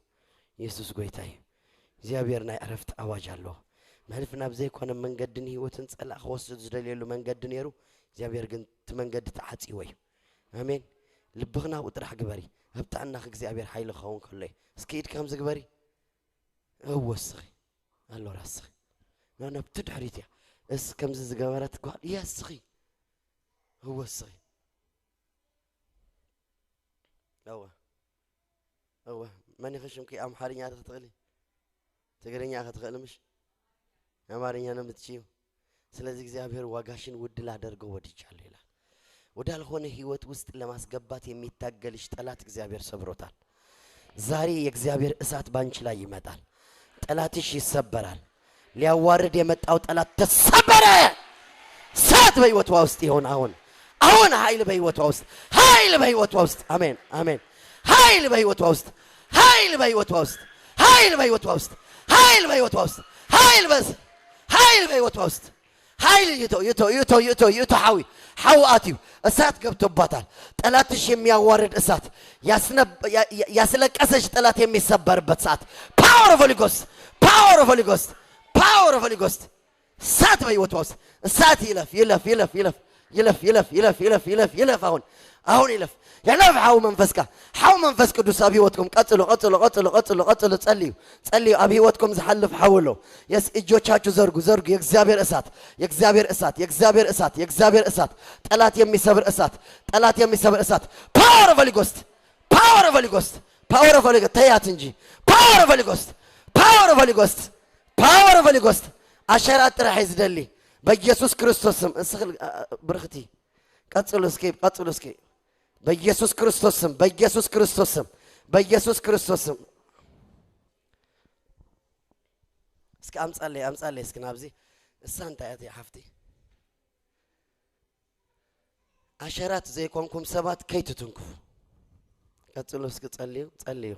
የሱስ ጎይታ እዩ። እግዚኣብሔር ናይ ዕረፍቲ ኣዋጅ ኣለዎ። መሕልፍ ናብ ዘይኮነ መንገድን ህይወትን ጸላእ ክወስድ ዝደልየሉ መንገዲ ነይሩ። እግዚኣብሔር ግን እቲ መንገዲ ተዓጽይዎ እዩ። ኣሜን። ልብኺ ናብኡ ጥራሕ ግበሪ። ኣብ ጥዕናኺ እግዚኣብሔር ሓይሊ ክኸውን ከሎ እዩ። እስኪ ኢድ ከምዚ ግበሪ። እወ እስኺ ኣሎ ራስኺ። ና ናብቲ ድሕሪት እያ። እስ ከምዚ ዝገበረት ጓል እያ እስኺ። እወ እስኺ። እወ እወ። መን ኢኺ ሽምኪ? ኣምሓርኛ ዶ ክትኽእሊ? ትግርኛ ኢኺ ትኽእሊ ምሽ? ኣማርኛ ነው የምትችይው። ስለዚህ እግዚአብሔር ዋጋሽን ውድ ላደርገው ወድጃለሁ ይላል። ወዳልሆነ ህይወት ውስጥ ለማስገባት የሚታገልሽ ጠላት እግዚአብሔር ሰብሮታል። ዛሬ የእግዚአብሔር እሳት ባንቺ ላይ ይመጣል። ጠላትሽ ይሰበራል። ሊያዋርድ የመጣው ጠላት ተሰበረ። እሳት በህይወቷ ውስጥ ይሆን አሁን። አሁን ኃይል በህይወቷ ውስጥ፣ ኃይል በህይወቷ ውስጥ። አሜን፣ አሜን። ኃይል በህይወቷ ውስጥ፣ ኃይል በህይወቷ ውስጥ፣ ኃይል በህይወቷ ውስጥ፣ ኃይል በህይወቷ ውስጥ፣ ኃይል በስ-፣ ኃይል በህይወቷ ውስጥ። ኃይል ይቶ፣ ይቶ፣ ይቶ፣ ይቶ፣ ይቶ ሓዊ፣ ሓዊ ኣትዩ። እሳት ገብቶባታል። ጠላትሽ የሚያዋርድ እሳት፣ ያስነብ-፣ ያ-፣ ያ-፣ ያስለቀሰሽ ጠላት የሚሰበርበት ሰዓት። Power of Holy Ghost, power of Holy Ghost, power of Holy Ghost። እሳት በህይወቷ ውስጥ እሳት ይለፍ፣ ይለፍ፣ ይለፍ፣ ይለፍ፣ ይለፍ፣ ይለፍ፣ ይለፍ፣ ይለፍ፣ ይለፍ። አሁን፣ አሁን ይለፍ፣ ይለፍ። ሓው መንፈስካ፣ ሓው መንፈስ ቅዱስ ኣብ ህይወትኩም ቀጽሉ፣ ቀጽሉ፣ ቀጽሉ፣ ቀጽሉ፣ ቀጽሉ። ጸልዩ፣ ጸልዩ። ኣብ ህይወትኩም ዝሓልፍ ሓው ኣሎ። የስ፣ እጆቻችሁ ዘርጉ፣ ዘርጉ። የእግዚአብሔር እሳት፣ የእግዚአብሔር እሳት፣ የእግዚአብሔር እሳት፣ የእግዚአብሔር እሳት። ጠላት የሚሰብር እሳት፣ ጠላት የሚሰብር እሳት። Power of Holy Ghost, power of Holy Ghost, Power of Holy Ghost ተያት እንጂ። Power of Holy Ghost, Power of Holy Ghost, Power of Holy Ghost። ኣሸራት ጥራሕ እዩ ዝደሊ በኢየሱስ ክርስቶስ ስም። እስኺ ብርኽቲ ቀጽሉ እስኪ፣ ቀጽሉ እስኪ። በኢየሱስ ክርስቶስ ስም፣ በኢየሱስ ክርስቶስ ስም፣ በኢየሱስ ክርስቶስ ስም። እስኪ ኣምጻለይ፣ ኣምጻለይ እስኪ ናብዚ። እሳ እንታይ እያ እቲኣ ሓፍቲ? ኣሸራት ዘይኮንኩም ሰባት ከይትትንክፉ። ቀጽሉ እስኪ፣ ጸልዩ፣ ጸልዩ።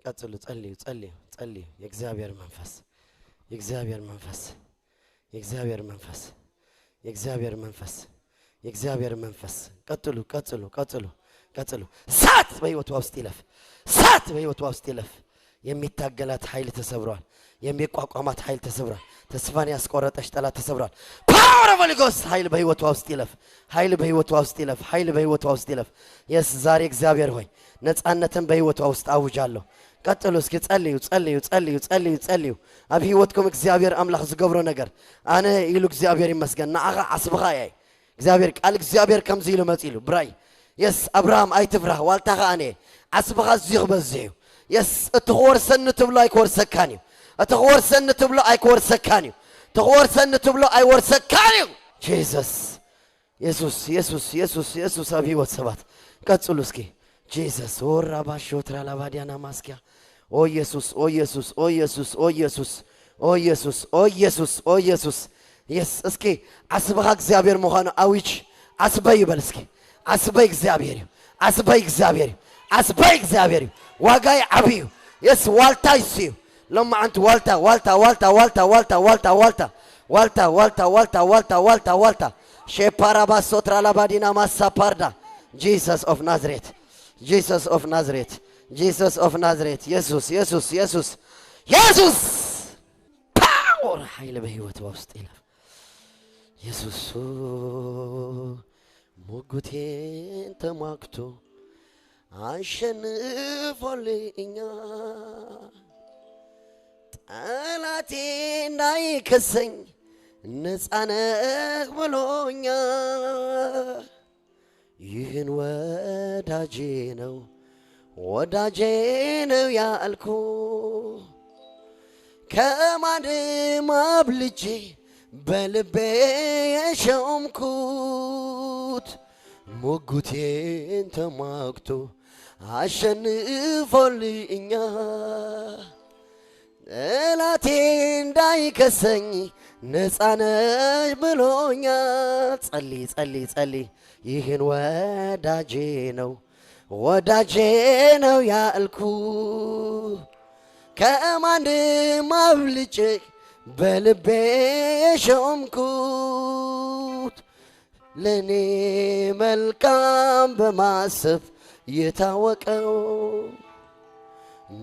ቀጽሉ፣ ጸልዩ፣ ጸልዩ፣ ጸልዩ። የእግዚኣብሔር መንፈስ፣ የእግዚኣብሔር መንፈስ፣ የእግዚኣብሔር መንፈስ፣ የእግዚኣብሔር መንፈስ፣ የእግዚኣብሔር መንፈስ። ቀጽሉ፣ ቀጽሉ፣ ቀጽሉ፣ ቀጽሉ። እሳት በህይወቷ ውስጥ ይለፍ፣ እሳት በህይወቷ ውስጥ ይለፍ። የሚታገላት ኃይል ተሰብሯል። የሚቋቋማት ኃይል ተሰብሯል። ተስፋን ያስቆረጠሽ ጠላት ተሰብሯል። Power of Holy Ghost ኃይል በህይወቷ ውስጥ ይለፍ። ኃይል በህይወቷ ውስጥ ይለፍ። ኃይል በህይወቷ ውስጥ ይለፍ። የስ ዛሬ እግዚአብሔር ሆይ ነጻነትን በህይወቷ ውስጥ አውጃለሁ። ቀጥሉ እስኪ ጸልዩ፣ ጸልዩ፣ ጸልዩ፣ ጸልዩ፣ ጸልዩ። ኣብ ህይወትኩም እግዚአብሔር ኣምላኽ ዝገብሮ ነገር ኣነ ኢሉ እግዚአብሔር ይመስገን። ንዓኻ ዓስብኻ እየ። እግዚኣብሔር ቃል እግዚኣብሔር ከምዚ ኢሉ መጺሉ ብራይ የስ ኣብርሃም ኣይትፍራህ ዋልታኻ ኣነ እየ። ዓስብኻ እዚዩ ክበዝሕ እዩ። የስ እቲ ክወርሰኒ ትብሎ ኣይክወርሰካን እዩ። እቲ ክወርሰኒ ትብሎ ኣይክወርሰካን እዩ። እቲ ክወርሰኒ ትብሎ ኣይወርሰካን እዩ። ጂሰስ የሱስ የሱስ የሱስ የሱስ ኣብ ህይወት ሰባት ቀጽሉ እስኪ። ጂሰስ ኦራባሾ ትራላባዲያና ማስኪያ ኦ የሱስ ኦ የሱስ ኦ የሱስ ኦ የሱስ ኦ የሱስ ኦ የሱስ ኦ የሱስ የስ እስኪ ዓስብኻ እግዚኣብሔር ምዃኑ ኣዊጅ። ዓስበይ ይበል እስኪ። ዓስበይ እግዚኣብሔር እዩ። ዓስበይ እግዚኣብሔር እዩ። ዓስበይ እግዚኣብሔር እዩ። ዋጋይ ዓብዩ የስ ዋልታ ይሱ እዩ። ሎማዓንቲ ዋልታ ዋልታ ዋልታ ዋልታ ዋልታ ዋልታ ዋልታ ዋልታ ዋልታ ዋልታ ዋልታ ዋልታ ዋልታ ዋልታ ሼፓራባ ሶትራ ላባዲና ማሳ ፓርዳ Jesus of Nazareth Jesus of Nazareth Jesus of Nazareth የሱስ የሱስ የሱስ የሱስ ፓወር ኃይል በህይወት ውስጥ ይለፍ። የሱስ ሙግቴን ተሟግቶ አሸንፎልኛ ጠላቴ እንዳይከሰኝ ነፃ ነህ ብሎኛ። ይህን ወዳጄ ነው ወዳጄ ነው ያልኩ ከማንም አብልጬ በልቤ የሾምኩት ሙግቴን ተሟግቶ አሸንፎልኛ። ጠላቴ እንዳይከሰኝ ነፃ ነህ ብሎኛ። ጸልይ ጸልይ ጸልይ ይህን ወዳጄ ነው ወዳጄ ነው ያልኩ ከማንም አብልጬ በልቤ የሾምኩት ለኔ መልካም በማሰብ የታወቀው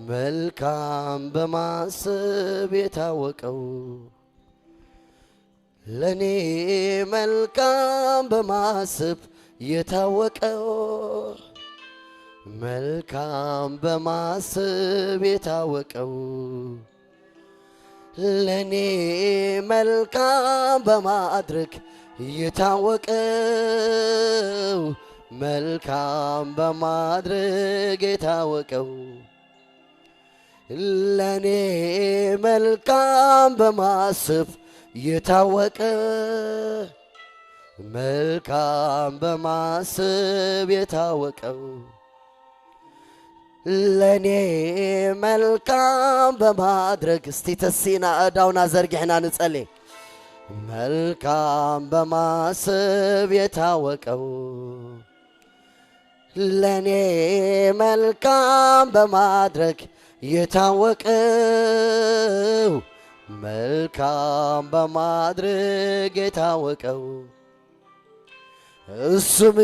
መልካም በማሰብ የታወቀው ለኔ መልካም በማሰብ የታወቀው መልካም በማሰብ የታወቀው ለኔ መልካም በማድረግ የታወቀው መልካም በማድረግ የታወቀው ለኔ መልካም በማሰብ የታወቀ መልካም በማሰብ የታወቀው ለኔ መልካም በማድረግ እስቲ ተሲና እዳውና ዘርጊሕና ንጸሊ። መልካም በማሰብ የታወቀው ለኔ መልካም በማድረግ የታወቀው መልካም በማድረግ የታወቀው እሱም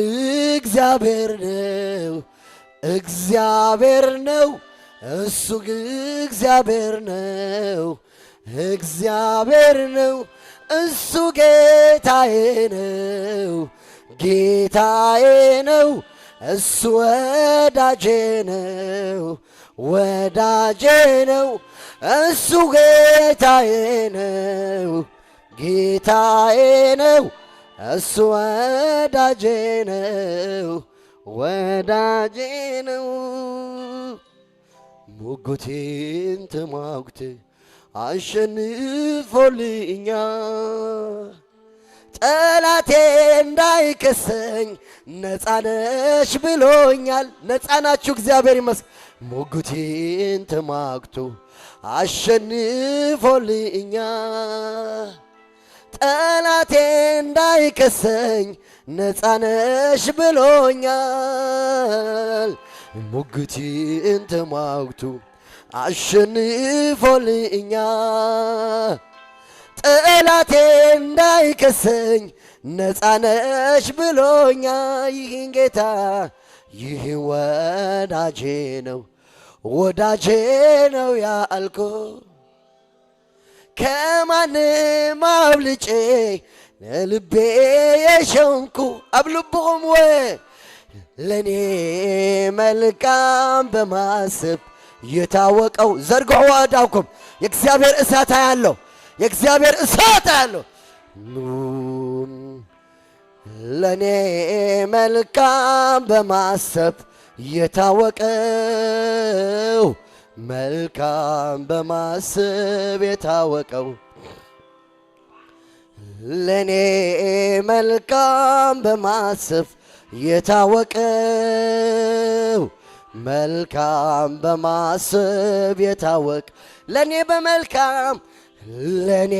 እግዚአብሔር ነው፣ እግዚአብሔር ነው፣ እሱ እግዚአብሔር ነው፣ እግዚአብሔር ነው፣ እሱ ጌታዬ ነው፣ ጌታዬ ነው፣ እሱ ወዳጄ ነው፣ ወዳጄ ነው፣ እሱ ጌታዬ ነው፣ ጌታዬ ነው፣ እሱ ወዳጄ ነው፣ ወዳጄ ነው። ሙግቴን ተሟግተ አሸንፎልኛል። ጠላቴ እንዳይከሰኝ ነፃ ነሽ ብሎኛል። ነፃ ናችሁ፣ እግዚአብሔር ይመስገን። ሙግቴን ተሟግቶ አሸንፎልኛል። ጠላቴ እንዳይከሰኝ ነፃ ነሽ ብሎኛል። ሙግቴን ተሟግቶ አሸንፎልኛል። ጠላቴ እንዳይከሰኝ ነፃ ነሽ ብሎኛል። ይህን ጌታ፣ ይህ ወዳጄ ነው፣ ወዳጄ ነው ያልኩ፣ ከማንም አብልጬ ለልቤ የሸንኩ፣ ኣብ ልብኹም ወ-፣ ለኔ መልካም በማሰብ የታወቀው፣ ዘርግሑ አእዳውኩም። የእግዚአብሔር እሳት ያለው፣ የእግዚአብሔር እሳት ያለው ለኔ መልካም በማሰብ የታወቀው፣ መልካም በማሰብ የታወቀው፣ ለኔ መልካም በማሰብ የታወቀው፣ መልካም በማሰብ የታወቀ፣ ለኔ በመልካም፣ ለኔ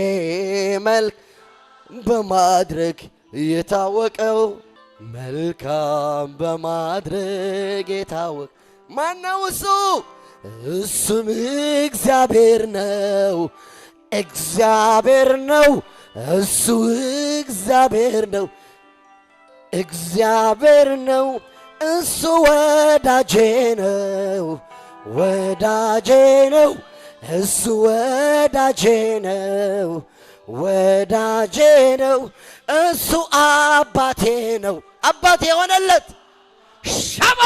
መልክ በማድረግ የታወቀው፣ መልካም በማድረግ የታወቀ ማነው እሱ? እሱም እግዚአብሔር ነው። እግዚአብሔር ነው። እሱ እግዚአብሔር ነው። እግዚአብሔር ነው። እሱ ወዳጄ ነው። ወዳጄ ነው። እሱ ወዳጄ ነው። ወዳጄ ነው። እሱ አባቴ ነው። አባቴ የሆነለት ሻሞ፣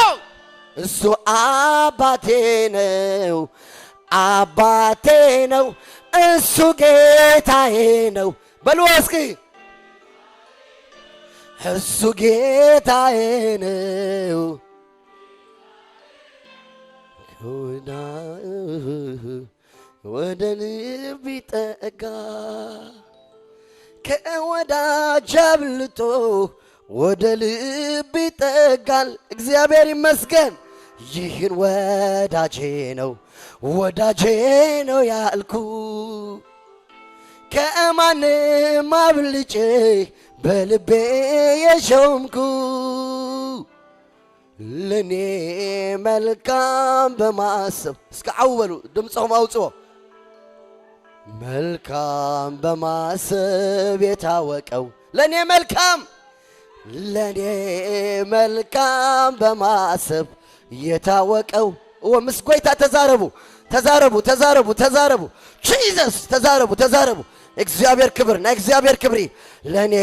እሱ አባቴ ነው። አባቴ ነው። እሱ ጌታዬ ነው። በሉ እስኪ፣ እሱ ጌታዬ ነው። ከወዳ-፣ ወደ ልብ ይጠጋ፣ ከወዳጅ አብልጦ ወደ ልብ ይጠጋል። እግዚአብሔር ይመስገን። ይህን ወዳጄ ነው፣ ወዳጄ ነው ያልኩ፣ ከማንም አብልጬ በልቤ የሾምኩ፣ ለኔ መልካም በማሰብ፣ እስከ ዓው በሉ፣ ድምፅኹም አውፅዎ። መልካም በማሰብ የታወቀው፣ ለኔ መልካም፣ ለኔ መልካም በማሰብ የታወቀው። እወ፣ ምስ ጎይታ ተዛረቡ፣ ተዛረቡ፣ ተዛረቡ፣ ተዛረቡ። ጂሰስ፣ ተዛረቡ፣ ተዛረቡ። እግዚአብሔር ክብር፣ ናይ እግዚአብሔር ክብሪ። ለኔ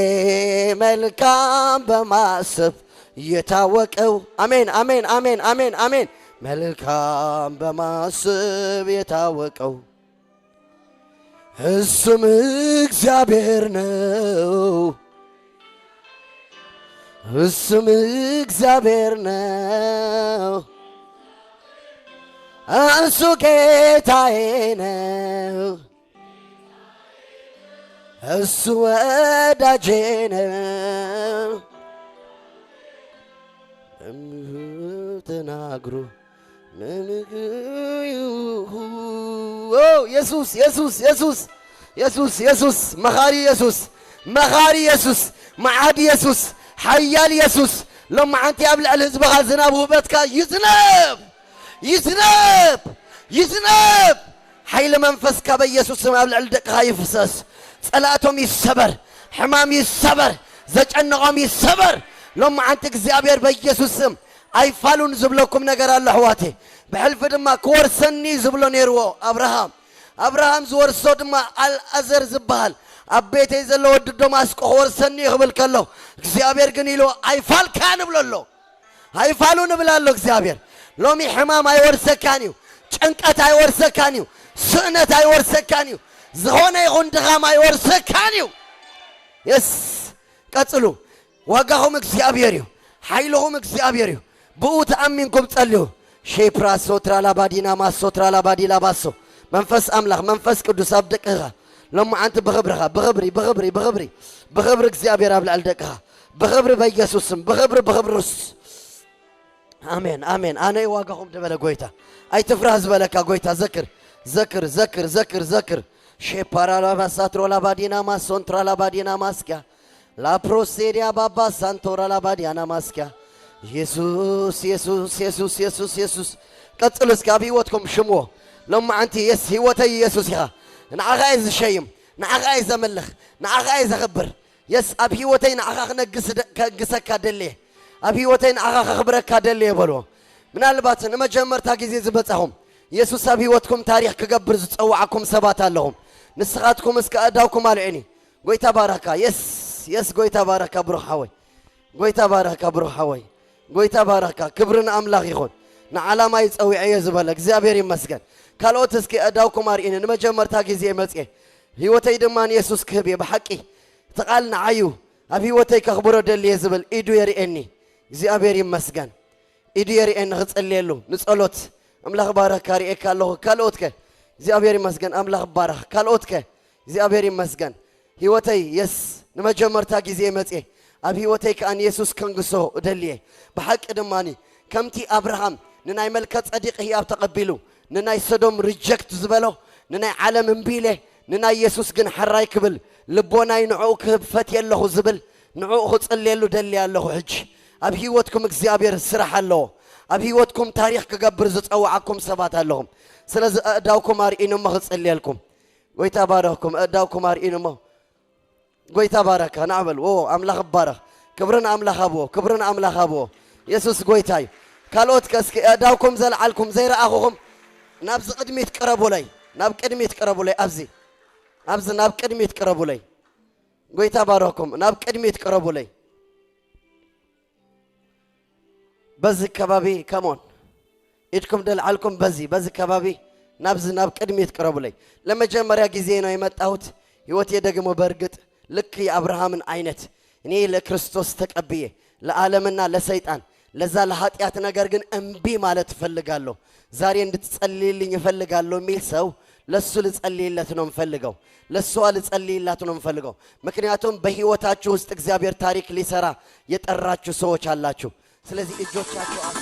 መልካም በማሰብ የታወቀው። አሜን፣ አሜን፣ አሜን፣ አሜን፣ አሜን። መልካም በማሰብ የታወቀው እሱም እግዚአብሔር ነው። እሱም እግዚአብሔር ነው። እሱ ጌታዬ ነው። እሱ ወዳጄ ነው። እምህ ተናግሮ መምግ-፣ ኦ፣ ኢየሱስ፣ ኢየሱስ፣ ኢየሱስ፣ ኢየሱስ፣ ኢየሱስ፣ መኻሪ ኢየሱስ፣ መኻሪ ኢየሱስ፣ መዓድ ኢየሱስ፣ ሓያል ኢየሱስ፣ ሎማዓንቲ ኣብ ልዕሊ ህዝብኻ ዝናብ ውህበትካ ይዝነብ፣ ይዝነብ፣ ይዝነብ። ሓይሊ መንፈስካ በኢየሱስ ስም ኣብ ልዕሊ ደቅኻ ይፍሰስ። ጸላእቶም ይሰበር፣ ሕማም ይሰበር፣ ዘጨነቖም ይሰበር። ሎማዓንቲ እግዚኣብሔር በኢየሱስ ስም ኣይፋሉን ዝብለኩም ነገር ኣሎ ኣሕዋተይ። ብሕልፊ ድማ ክወርሰኒ ዝብሎ ነይርዎ ኣብርሃም። ኣብርሃም ዝወርሶ ድማ ኣልኣዘር ዝበሃል ኣብ ቤተይ ዘሎ ወዲ ደማስቆ ክወርሰኒ እዩ ክብል ከሎ እግዚኣብሔር ግን ኢልዎ ኣይፋልካን እብሎ ኣሎ። ኣይፋሉን እብል ኣሎ እግዚኣብሔር። ሎሚ ሕማም ኣይወርሰካን እዩ። ጭንቀት ኣይወርሰካን እዩ። ስእነት ኣይወርሰካን እዩ። ዝኾነ ይኹን ድኻም ኣይወርሰካን እዩ። የስ፣ ቀጽሉ። ዋጋኹም እግዚኣብሔር እዩ። ሓይልኹም እግዚኣብሔር እዩ። ብኡ ተኣሚንኩም ጸልዩ። ሼፕራ ሶትራ ላባዲና ማሶትራ ላባዲ ላባሶ። መንፈስ ኣምላኽ፣ መንፈስ ቅዱስ ኣብ ደቅኻ። ሎማዓንቲ ብኽብርኻ፣ ብኽብሪ፣ ብኽብሪ፣ ብኽብሪ፣ ብኽብሪ እግዚኣብሔር ኣብ ልዕሊ ደቅኻ። ብኽብሪ በኢየሱስ ስም፣ ብኽብሪ፣ ብኽብሪ ርስ-፣ ኣሜን፣ ኣሜን። ኣነ እዩ ዋጋኹም ዝበለ ጎይታ። ኣይትፍራህ ዝበለካ ጎይታ። ዘክር፣ ዘክር፣ ዘክር፣ ዘክር፣ ዘክር። ሼፓራ ላባሳትሮ ላባዲና ማሶንትራ ላባዲና ማስኪያ። ላፕሮሴዲያ ባባ ሳንቶራ ላባዲያና ማስኪያ። የሱስ፣ የሱስ፣ የሱስ፣ የሱስ፣ የሱስ። ቀጽሉ እስኪ ኣብ ህይወትኩም ሽምዎ። ሎማዓንቲ የስ ህይወተይ የሱስ ኢኻ። ንዓኻ እየ ዝሸይም፣ ንዓኻ እየ ዘምልኽ፣ ንዓኻ እየ ዘኽብር። የስ ኣብ ህይወተይ ንዓኻ ክነግስ ደ-፣ ከግሰካ ደልየ። ኣብ ህይወተይ ንዓኻ ከኽብረካ ደልየ በልዎ። ምናልባት ንመጀመርታ ግዜ ዝመጻኹም የሱስ ኣብ ህይወትኩም ታሪኽ ክገብር ዝጸውዓኩም ሰባት ኣለኹም። ንስኻትኩም እስከ ኣእዳውኩም ኣልዕኒ። ጎይታ ባረኽካ። የስ፣ የስ፣ ጎይታ ባረኽካ ብሩኽ ሓወይ። ጎይታ ባረኽካ ብሩኽ ሓወይ። ጎይታ ባረኽካ። ክብሪ ንኣምላኽ ይኹን። ንዓላማይ ጸዊዐዮ ዝበለ እግዚኣብሔር ይመስገን። ካልኦት እስኪ ኣእዳውኩም ኣርእኒ። ንመጀመርታ ግዜ መጽየ። ህይወተይ ድማ ንየሱስ ክህብ እየ። ብሓቂ እቲ ቃል ንዓዩ ኣብ ህይወተይ ከኽብሮ ደልየ ዝብል ኢዱ የርእየኒ። እግዚኣብሔር ይመስገን። ኢዱ የርእየኒ ክጽልየሉ ንጸሎት። ኣምላኽ ባረኽካ። ርእየካ ኣለኹ። ካልኦትከ? እግዚኣብሔር ይመስገን። ኣምላኽ ባረኽ። ካልኦትከ? እግዚኣብሔር ይመስገን። ህይወተይ የስ ንመጀመርታ ግዜ መጽየ። ኣብ ህይወተይ ከኣ ንየሱስ ከንግሶ እደልየ። ብሓቂ ድማኒ ከምቲ ኣብርሃም ንናይ መልከ ጸዲቕ ህያብ ተቐቢሉ፣ ንናይ ሰዶም ሪጀክት ዝበሎ፣ ንናይ ዓለም እምቢ ኢለ፣ ንናይ የሱስ ግን ሕራይ ክብል፣ ልቦናይ ንዕኡ ክህብ ፈትየ ኣለኹ ዝብል፣ ንዕኡ ክጽልየሉ ደልየ ኣለኹ። ሕጂ ኣብ ህይወትኩም እግዚኣብሔር ስራሕ ኣለዎ። ኣብ ህይወትኩም ታሪኽ ክገብር ዝጸውዓኩም ሰባት ኣለኹም። ስለዚ ኣእዳውኩም ኣርኢኑ እሞ ክጽልየልኩም። ጎይታ ባረኽኩም። ኣእዳውኩም ኣርኢኑ እሞ። ጎይታ ባረካ። ናዕበል። ዎ፣ ኣምላኽ ባረኽ። ክብርን ኣምላኽ ኣብዎ። ክብርን ኣምላኽ ኣብዎ። የሱስ ጎይታ እዩ። ካልኦት ከ እስኪ ኣእዳውኩም ዘልዓልኩም ዘይረኣኹኹም ናብዚ ቅድሚት ቅረቡለይ። ናብ ቅድሚት ቅረቡለይ። ኣብዚ፣ ኣብዚ ናብ ቅድሚት ቅረቡለይ። ጎይታ ባረኽኩም። ናብ ቅድሚት ቅረቡለይ። በዚ ከባቢ ከሞን ኢድኩም ደልዓልኩም በዚ፣ በዚ ከባቢ ናብዚ ናብ ቅድሚት ቅረቡለይ። ለመጀመሪያ ጊዜ ነው የመጣሁት። ህይወቴ ደግሞ በእርግጥ ልክ የአብርሃምን አይነት እኔ ለክርስቶስ ተቀብዬ ለዓለምና ለሰይጣን ለዛ ለኃጢአት ነገር ግን እምቢ ማለት እፈልጋለሁ። ዛሬ እንድትጸልይልኝ እፈልጋለሁ የሚል ሰው ለሱ ልጸልይለት ነው የምፈልገው። ለሷ ልጸልይላት ነው የምፈልገው። ምክንያቱም በህይወታችሁ ውስጥ እግዚአብሔር ታሪክ ሊሰራ የጠራችሁ ሰዎች አላችሁ። ስለዚህ እጆቻችሁ አሳ